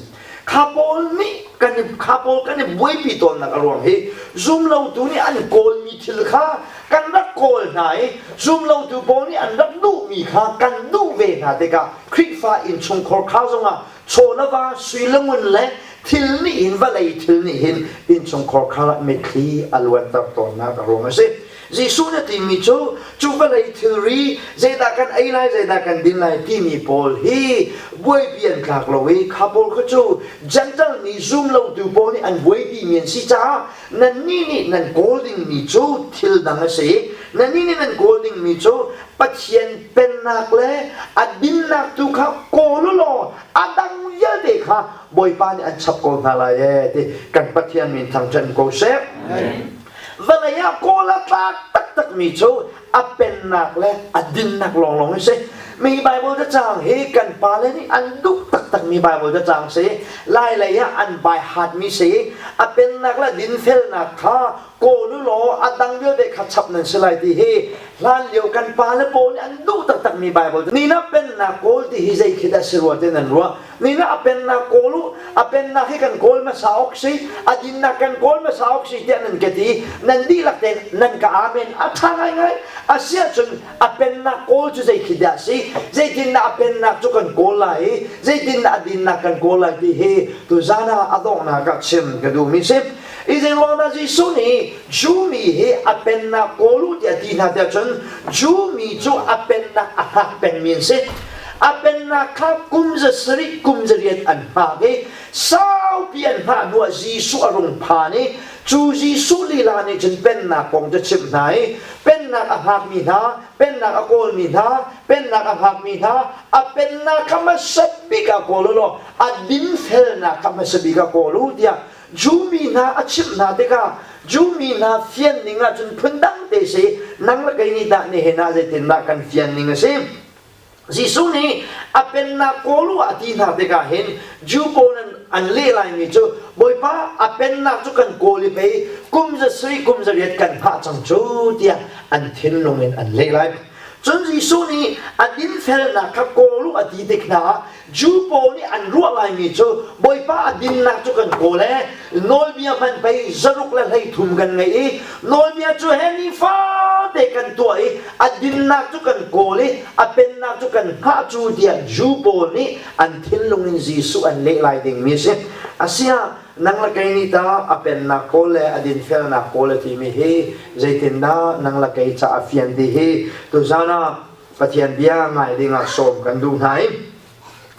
Kha pawl nih kan i kha pawl kan i buaipi tawnnak a ruang hi zumlotu nih an kawlmi thil kha kan rak kawl hna i zumlotu pawl nih an rak duhmi kha kan duh ve hna tikah Khrihfa innchungkhar kha zongah chaw le va sui le ngun le thil nih hin vawlei thil nih hin innchungkhar kha mitthli a luanter tawnnak a ruang a si. Jesuh nih a timi cu cu vawlei thilri zeidah kan ei lai zeidah kan din lai timi pawl hi buaipi an tlak lo i kha pawl kha cu Gentle mi zum lotu pawl nih an buaipi mi an si caah nannih nih nan kawl dingmi cu thil dang a si. Nannih nih nan kawl dingmi cu Pathian pennak le a dinnak tu kha kawl u law a dang vialte kha Bawipa nih an chap ko hna lai ee ti kan Pathian min thangṭhat ko seh. Vawlei ah kawl a tlak taktakmi cu a pennak le a dinnak lawnglawng a si. Mi Bible cacang hi kan pale nih an duh taktakmi Bible cacang si. Lailei ah an bai hatmi si. A pennak le dinfelnak kha kawl u law a dang vialte kha chap nan si lai ti hi hlan lio kan pale pawl nih an duh taktakmi Bible. Ni na pennak kawl ti hi zei khi dah si rua ti nan ruah. Ni na a pennak kawl u, a pennak hi kan kawl hmasa awk si, a dinnak kan kawl hmasa awk si tiah nan ka ti. Nan dihlak tein nan ka amen. A ṭha ngaingai. A si ahcun a pennak kawl cu zei khi dah si? Zeitindah a pennak cu kan kawl lai i zeitindah a dinnak kan kawl lai ti hi tuzan ah a donghnak ah chim ka duhmi si. I zeiruang dah Jesuh nih Jew mi hi a pennak kawl u tiah a ti hna tiah cun Jew mi cu a pennak a hngak pengmi an si. A pennak kha kum za sarih kum za riat an hngak i saupi an hngah hnuah Jesuh a rung phan i cu Jesuh lila nih cun pennak kong cu chimh hna i pennak a hngakmi hna, pennak a kawlmi hna, pennak a hngakmi hna, a pennak kha hmasa bik ah kawl u law a dinfelnak kha hmasa bik ah kawl u tiah Jew mi hna a chimh hna tikah Jew mi hna fian ning ahcun phundang te si nang le kei nih dah nihin ah zeitindah kan fian ning a si Jesuh nih a pennak kawl u a ti hna tikah hin Jew pawl an, an leh laimi cu Bawipa a pennak cu kan kawl i pei kum za sarih kum za riat kan hngah cang cu tiah an thinlung in an leh lai. Cun Jesuh nih a dinfelnak kha kawl u a ti tik hna ah Jew pawl nih an ruah laimi cu Bawipa a dinnak cu kan kawl ee nawlbia hmanh pei zaruk le 13 kan ngei i nawlbia cu he nifate kan tuah i a dinnak cu kan kawl i a pennak cu kan hngah cu tiah Jew pawl nih an thinlung in Jesuh an leh lai dingmi a si. Asiah nang le kei nih tah a pennak kawl le a dinfelnak kawl a timi hi zeitindah nang le kei ca a fian ti hi tuzan ah Pathian bia ngai dingah sawm kan duh hna i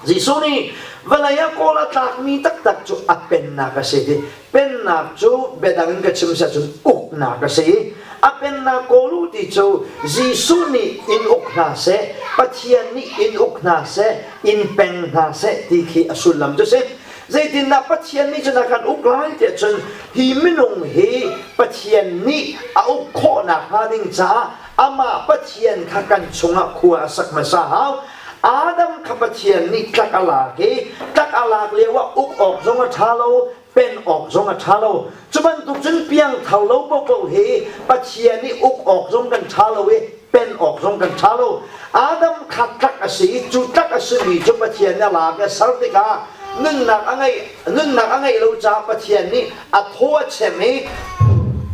Jesuh nih vawlei ah kawl a tlakmi taktak cu a pennak a si ti pennak cu biadang in ka chim siah cun uknak a si a pennak kawl u ti cu Jesuh nih in uk hna seh Pathian nih in uk hna seh in peng hna seh ti khi a sullam cu si zeitindah Pathian nih cun a kan uk lai tiah cun hi minung hi Pathian nih a uk khawhnak hnga ding caah amah Pathian kha kan chungah khua a sak hmasa hau. Adam kha Pathian nih tlak a lak i tlak a lak lio ah uk awk zong a ṭha lo, pen awk zong a ṭha lo. Cu bantuk cun piangthar lo paohpaoh hi Pathian nih uk awk zong kan ṭha lo i pen awk zong kan ṭha lo. Adam kha tlak a si i cu tlak a simi cu Pathian nih a lak i a ser tikah nunnak a ngeih nunnak a ngeih lo caah Pathian nih a thaw a chem i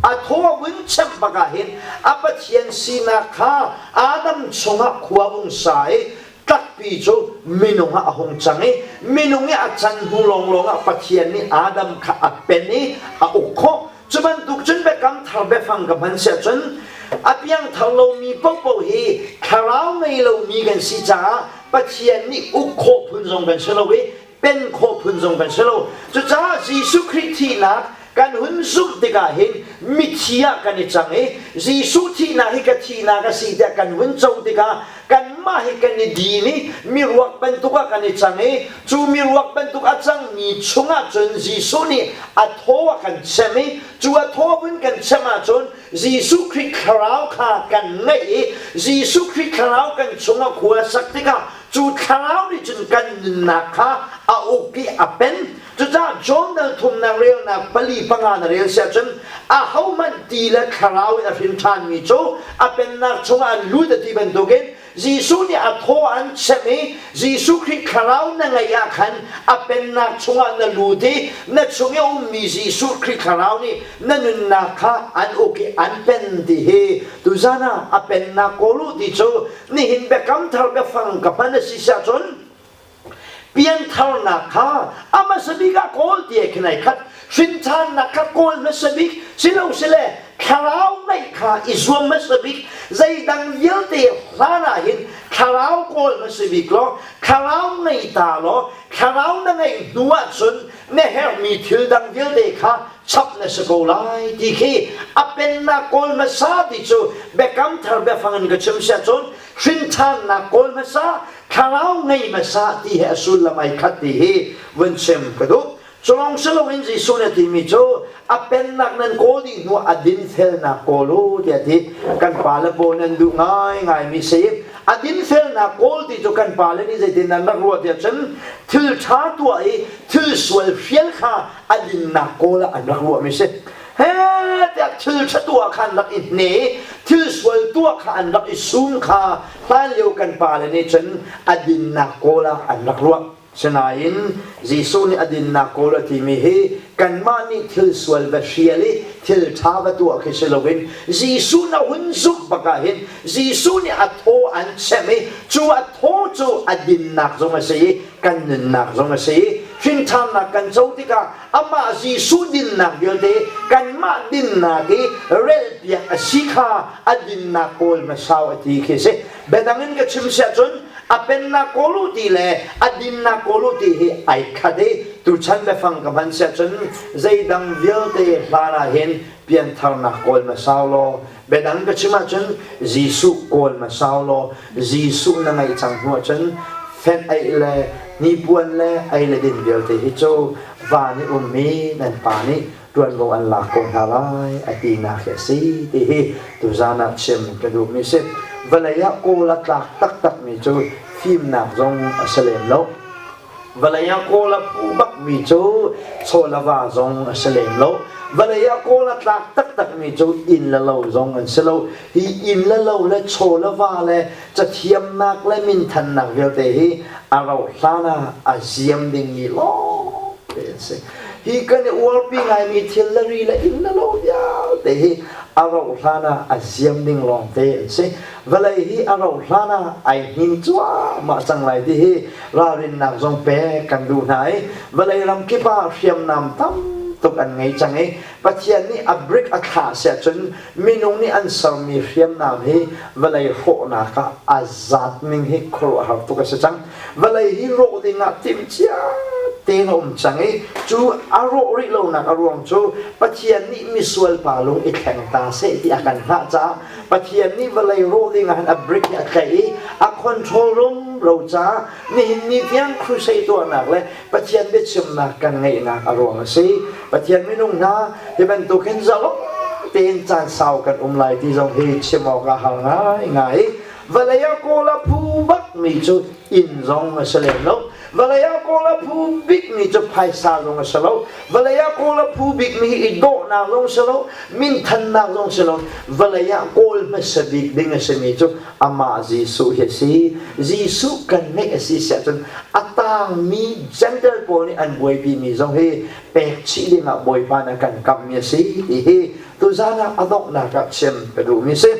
a thaw a vun chem bak ah hin a Pathian sinak kha Adam chungah khua vung sa i tlakpi cu minung ah a hung cang i minung i a can hnu lawnglawng ah Pathian nih Adam kha a pen i a uk khawh cu bantuk cun biakam thar biafang ka hman siah cun a piangthar lomi paohpaoh hi thlarau ngei lomi kan si caah Pathian nih uk khawh phun zong kan si lo i pen khawh phun zong kan si lo. Cucaah Jesuh Khrih thihnak kan hun zumh tikah hin mithi ah kan i cang i Jesuh thihnak hi ka thihnak a si tiah kan hun co tikah kanmah hi kan i din i miruak bantuk ah kan i cang i cu miruak bantuk a cangmi chungah cun Jesuh nih a thaw a kan chem i cu a thaw vun kan chem ahcun Jesuh Khrih thlarau kha kan ngeih i Jesuh Khrih thlarau kan chungah khua a sak tikah cu thlarau nih cun kan nunnak kha a uk i a pen. Cucaah John dal thumnak relnak pali panga na rel siah cun ahohmanh ti le thlarau in a hrin ṭhanmi cu a pennak chungah an lut a ti bantukin. Jesuh nih a thaw an chem i Jesuh Khrih thlarau na ngeih ah khan a pennak chungah na lut i na chung i a ummi Jesuh Khrih thlarau nih na nunnak kha an uk i an pen ti hi tuzan ah a pennak kawl u ti cu nihin biakam thar biafang ka hman a si siah cun piantharnak kha a hmasa bik ah kawl ti khin ai khat hrinthannak kha kawl hmasa bik silo sile thlarau ngeih kha i zuam hmasa bik zeidang vialte hlan ah hin thlarau kawl hmasa bik law thlarau ngei ta law thlarau na ngeih hnu ah cun na herhmi thil dang vialte kha chap na si ko lai ti khi a pennak kawl hmasa ti cu biakam thar biafang in ka chim siah cun hrinthannak kawl hmasa thlarau ngei hmasa ti he a sullam ai khat ti hi vun chim ka duh. Culong siloin Jesuh nih a timi cu a pennak nan kawl dih hnu a dinfelnak kawl u tiah ti. Kan pale pawl nan duh ngaingaimi si. A dinfelnak kawl ti cu kan pale nih zeitin nan rak ruah tiah cun thil ṭha tuah i thil sual hrial kha a dinnak kawl ah an rak ruahmi si. He tiah thil ṭha tuah kha an rak i hne i thil sual tuah kha an rak i sum kha hlanlio kan pale nih cun a dinnak kawl ah an rak ruah. Sinain Jesuh nih a dinnak kawl a timi hi kanmah nih thil sual va hrial i thil ṭha va tuah khi si loin Jesuh na hun zumh bak ah hin Jesuh nih a thaw an chem i cu a thaw cu a dinnak zong a si i kan nunnak zong a si i hrinthannak kan co tikah amah Jesuh dinnak vialte kanmah dinnak i relpiak a si kha a dinnak kawl hmasau a ti khi si. Biadang in ka chim siah cun a pennak kawl u ti le a dinnak kawl u ti hi ai khat i tuchan biafang ka hman siah cun zeidang vialte hlan ah hin piantharnak kawl hmasau law biadang ka chim ahcun Jesuh kawl hmasau law Jesuh na ngeih cang hnu ahcun fenh eih le hnipuan le ei le din vialte hi cu van i ummi nan pa nih ṭuanvo an lak ko hna lai a tinak hi a si ti hi tuzan ah chim ka duhmi si. Vawlei ah kawl a tlak taktakmi cu fimnak zong a si lem lo. Vawlei ah kawl a phu bakmi cu chaw le va zong a si lem lo. Vawlei ah kawl a tlak taktakmi cu inn le lo zong an si lo. Hi inn le lo le chaw le va le cathiamnak le minthannak vialte hi a rauh hlan ah a ziam dingmi lawngte an si. Hi kan i uarpi ngaimi thil le ri le inn le lo vialte hi a rauh hlan ah a ziam ding lawngte an si. Vawlei hi a rauh hlan ah ai hnin cuahmah cang lai ti hi ralrinnak zong pek kan duh hna i vawlei ram kip ah hriamnam tam tuk an ngei cang i Pathian nih a brick a thlah siah cun minung nih an sermi hriamnam hi vawlei hrawhnak ah a zat ning hi khuaruahhar tuk a si cang. Vawlei hi rawh ding ah timhcia tein a um cang i cu a rawh rih lonak a ruang cu Pathian nih misual pa lung i thleng ta seh ti a kan hngah caah Pathian nih vawlei rawh ding ah hin a brick hi a tlaih i a control rumro caah nihin ni tiang crusade tuahnak le Pathian biachimnak kan ngeihnak a ruang a si. Pathian minung hna hi bantuk hin zalong tein caan sau kan um lai ti zong hi chim awk a har ngaingai. Vawlei ah kawl a phu bakmi cu inn zong a si lem lo. Vawlei ah kawl a phu bikmi cu phaisa zong a si lo. Vawlei ah kawl a phu bikmi hi i dawhnak zong si lo, minthannak zong si lo. Vawlei ah kawl hmasa bik ding a simi cu amah Jesuh hi a si. Jesuh kan ngeih a si siah cun a tangmi Gentile pawl nih an buaipimi zong hi pek chih dingah Bawipa nih a kan kamhmi a si ti hi tuzan ah a donghnak ah chim ka duhmi a si.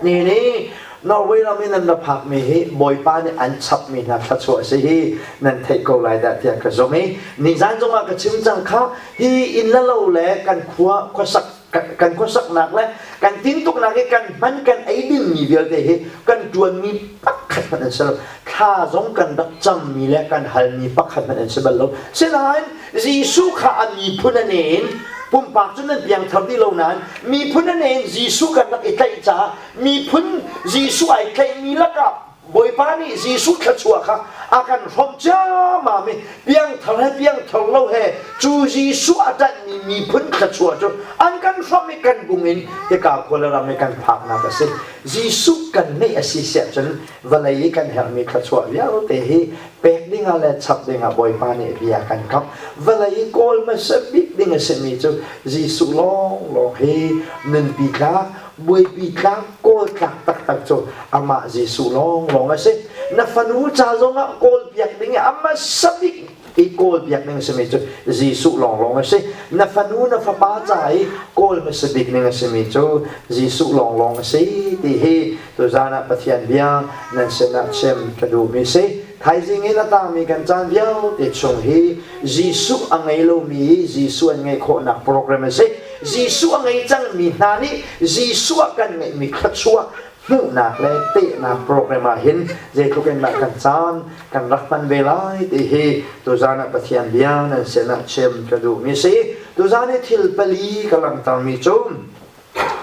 Ni nih Norway ram i nan ra phakmi hi Bawipa nih an chapmi hna thluachuah a si hi nan theih ko lai dah tiah ka zumh i nizan zongah ka chim cang kha hi inn le lo le kan khua khuasak kan khuasaknak le kan tintuknak i kan hman kan ei dingmi vialte hi kan ṭuanmi pakhat hmanh an si lo thla zong kan rak cammi le kan halmi pakhat hmanh an si bal lo sinain Jesuh kha a miphun a ne in pumpak cu nan piangthar dih lo nain miphun a ne in Jesuh kan rak i tlaih caah miphun Jesuh ai tlaihmi lakah Bawipa nih Jesuh thluachuah kha a kan hrawmh ciammam i piangthar he piangthar lo he cu Jesuh a ṭanhmi miphun thluachuah cu an kan hrawmh i kan bung in hika khua le ram i kan phaknak a si. Jesuh kan ngeih a si siah cun vawlei i kan herhmi thluachuah vialte hi pek dingah le chap dingah Bawipa nih bia kan kamh. Vawlei i kawl hmasa bik ding a simi cu Jesuh lawnglawng hi nunpi tlak, buaipi tlak, kawl tlak taktak. taktak cu amah Jesuh lawnglawng a si. Na fanu ca zongah kawlpiak ding i a hmasa bik i kawlpiak ning a simi cu Jesuh lawnglawng a si. Na fanu na fapa ca i kawl hmasa bik ning a simi cu Jesuh lawnglawng a si ti hi tuzaan ah Pathian bia nan sinah chim ka duhmi si. Thaizing in a tangmi kan caan vialte chung hi Jesuh a ngei lomi i Jesuh an ngeih khawhnak program a si. Jesuh a ngei cangmi hna nih Jesuh ah kan ngeihmi thluachuah hmuhnak le tehnak program ah hin zeitluk in dah kan caan kan rak hman ve lai ti hi tuzaan ah Pathian bia nan sinah chim ka duhmi si. Tuzaan i thil pali ka langhtermi cu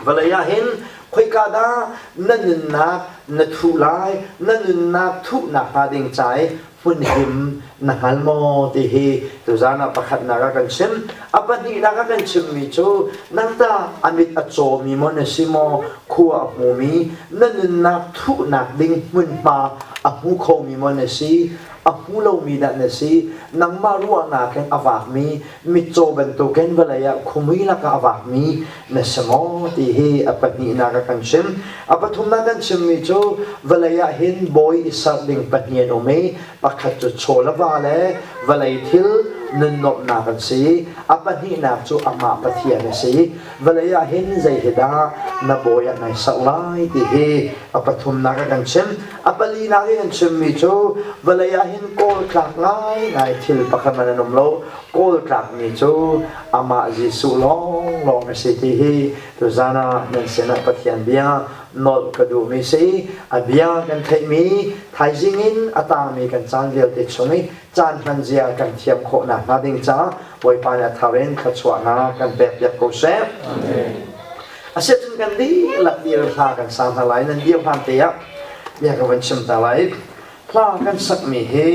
vawlei ah hin khoika dah na nunnak na thuh lai, na nunnak thuhnak hnga ding ca i hmunhim na hngal maw ti hi tuzaan ah pakhatnak ah kan chim. A pahnihnak ah kan chimmi cu nangta a mit a cawmi maw na si maw, khua a hmumi, na nunnak thuhnak ding hmunhma a hmu khomi maw na si, a hmu lomi dah na si, nangmah ruahnak in a vakmi, mitcaw bantukin vawlei ah khumui lakah a vakmi na si maw ti hi a pahnihnak ah kan chim. A pathumnak kan chimmi cu vawlei ah hin bawi i serh ding pahnih an um i pakhat cu chaw le va le vawlei thil nunnuamhnak an si. A pahnihnak cu amah Pathian a si. Vawlei ah hin zei hi dah na bawi ah nai serh lai ti hi a pathumnak ah kan chim. A palinak i kan chimmi cu vawlei ah hin kawl tlak ngaingai thil pakhat man an um lo. Kawl tlakmi cu amah Jesuh lawnglawng a si ti hi tuzan ah nan sinah Pathian bia nolh ka duhmi si. A bia kan theihmi thaizing in a tangmi kan caan vialte chung i caan hman zia kan thiam khawh nakhnga ding caah Bawipa nih a thar in thluachuahnak kan pekpiak ko seh. Asiahcun kan dihlak dir hla kan sa hna lai nan dir hlan te ah bia ka van chim ta lai. Hla kan sakmi hi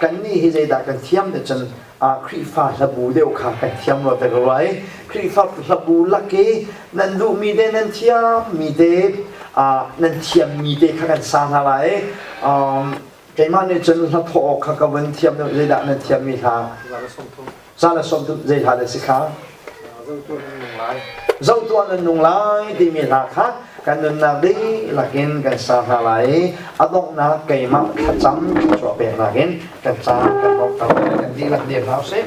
kannih hi zeidah kan thiam te cun Khrihfa hlabu deuh kha kan thiam rua te ko lai. Khrihfa hlabu lak i nan duhmi te nan thiammi te nan thiammi te kha kan sa hna lai. Keimah nih cun hla thawh awk kha ka vun thiam deuh zeidah nan thiammi hla? Za le 30 zei hla dah si kha? Zotuah nan nung lai timi hla kha kan nunnak dihlak in kan sa hna lai i a donghnak keimah thlacam thluachuah peknak in kan caan kan donghter lai kan dihlak dir hna usih.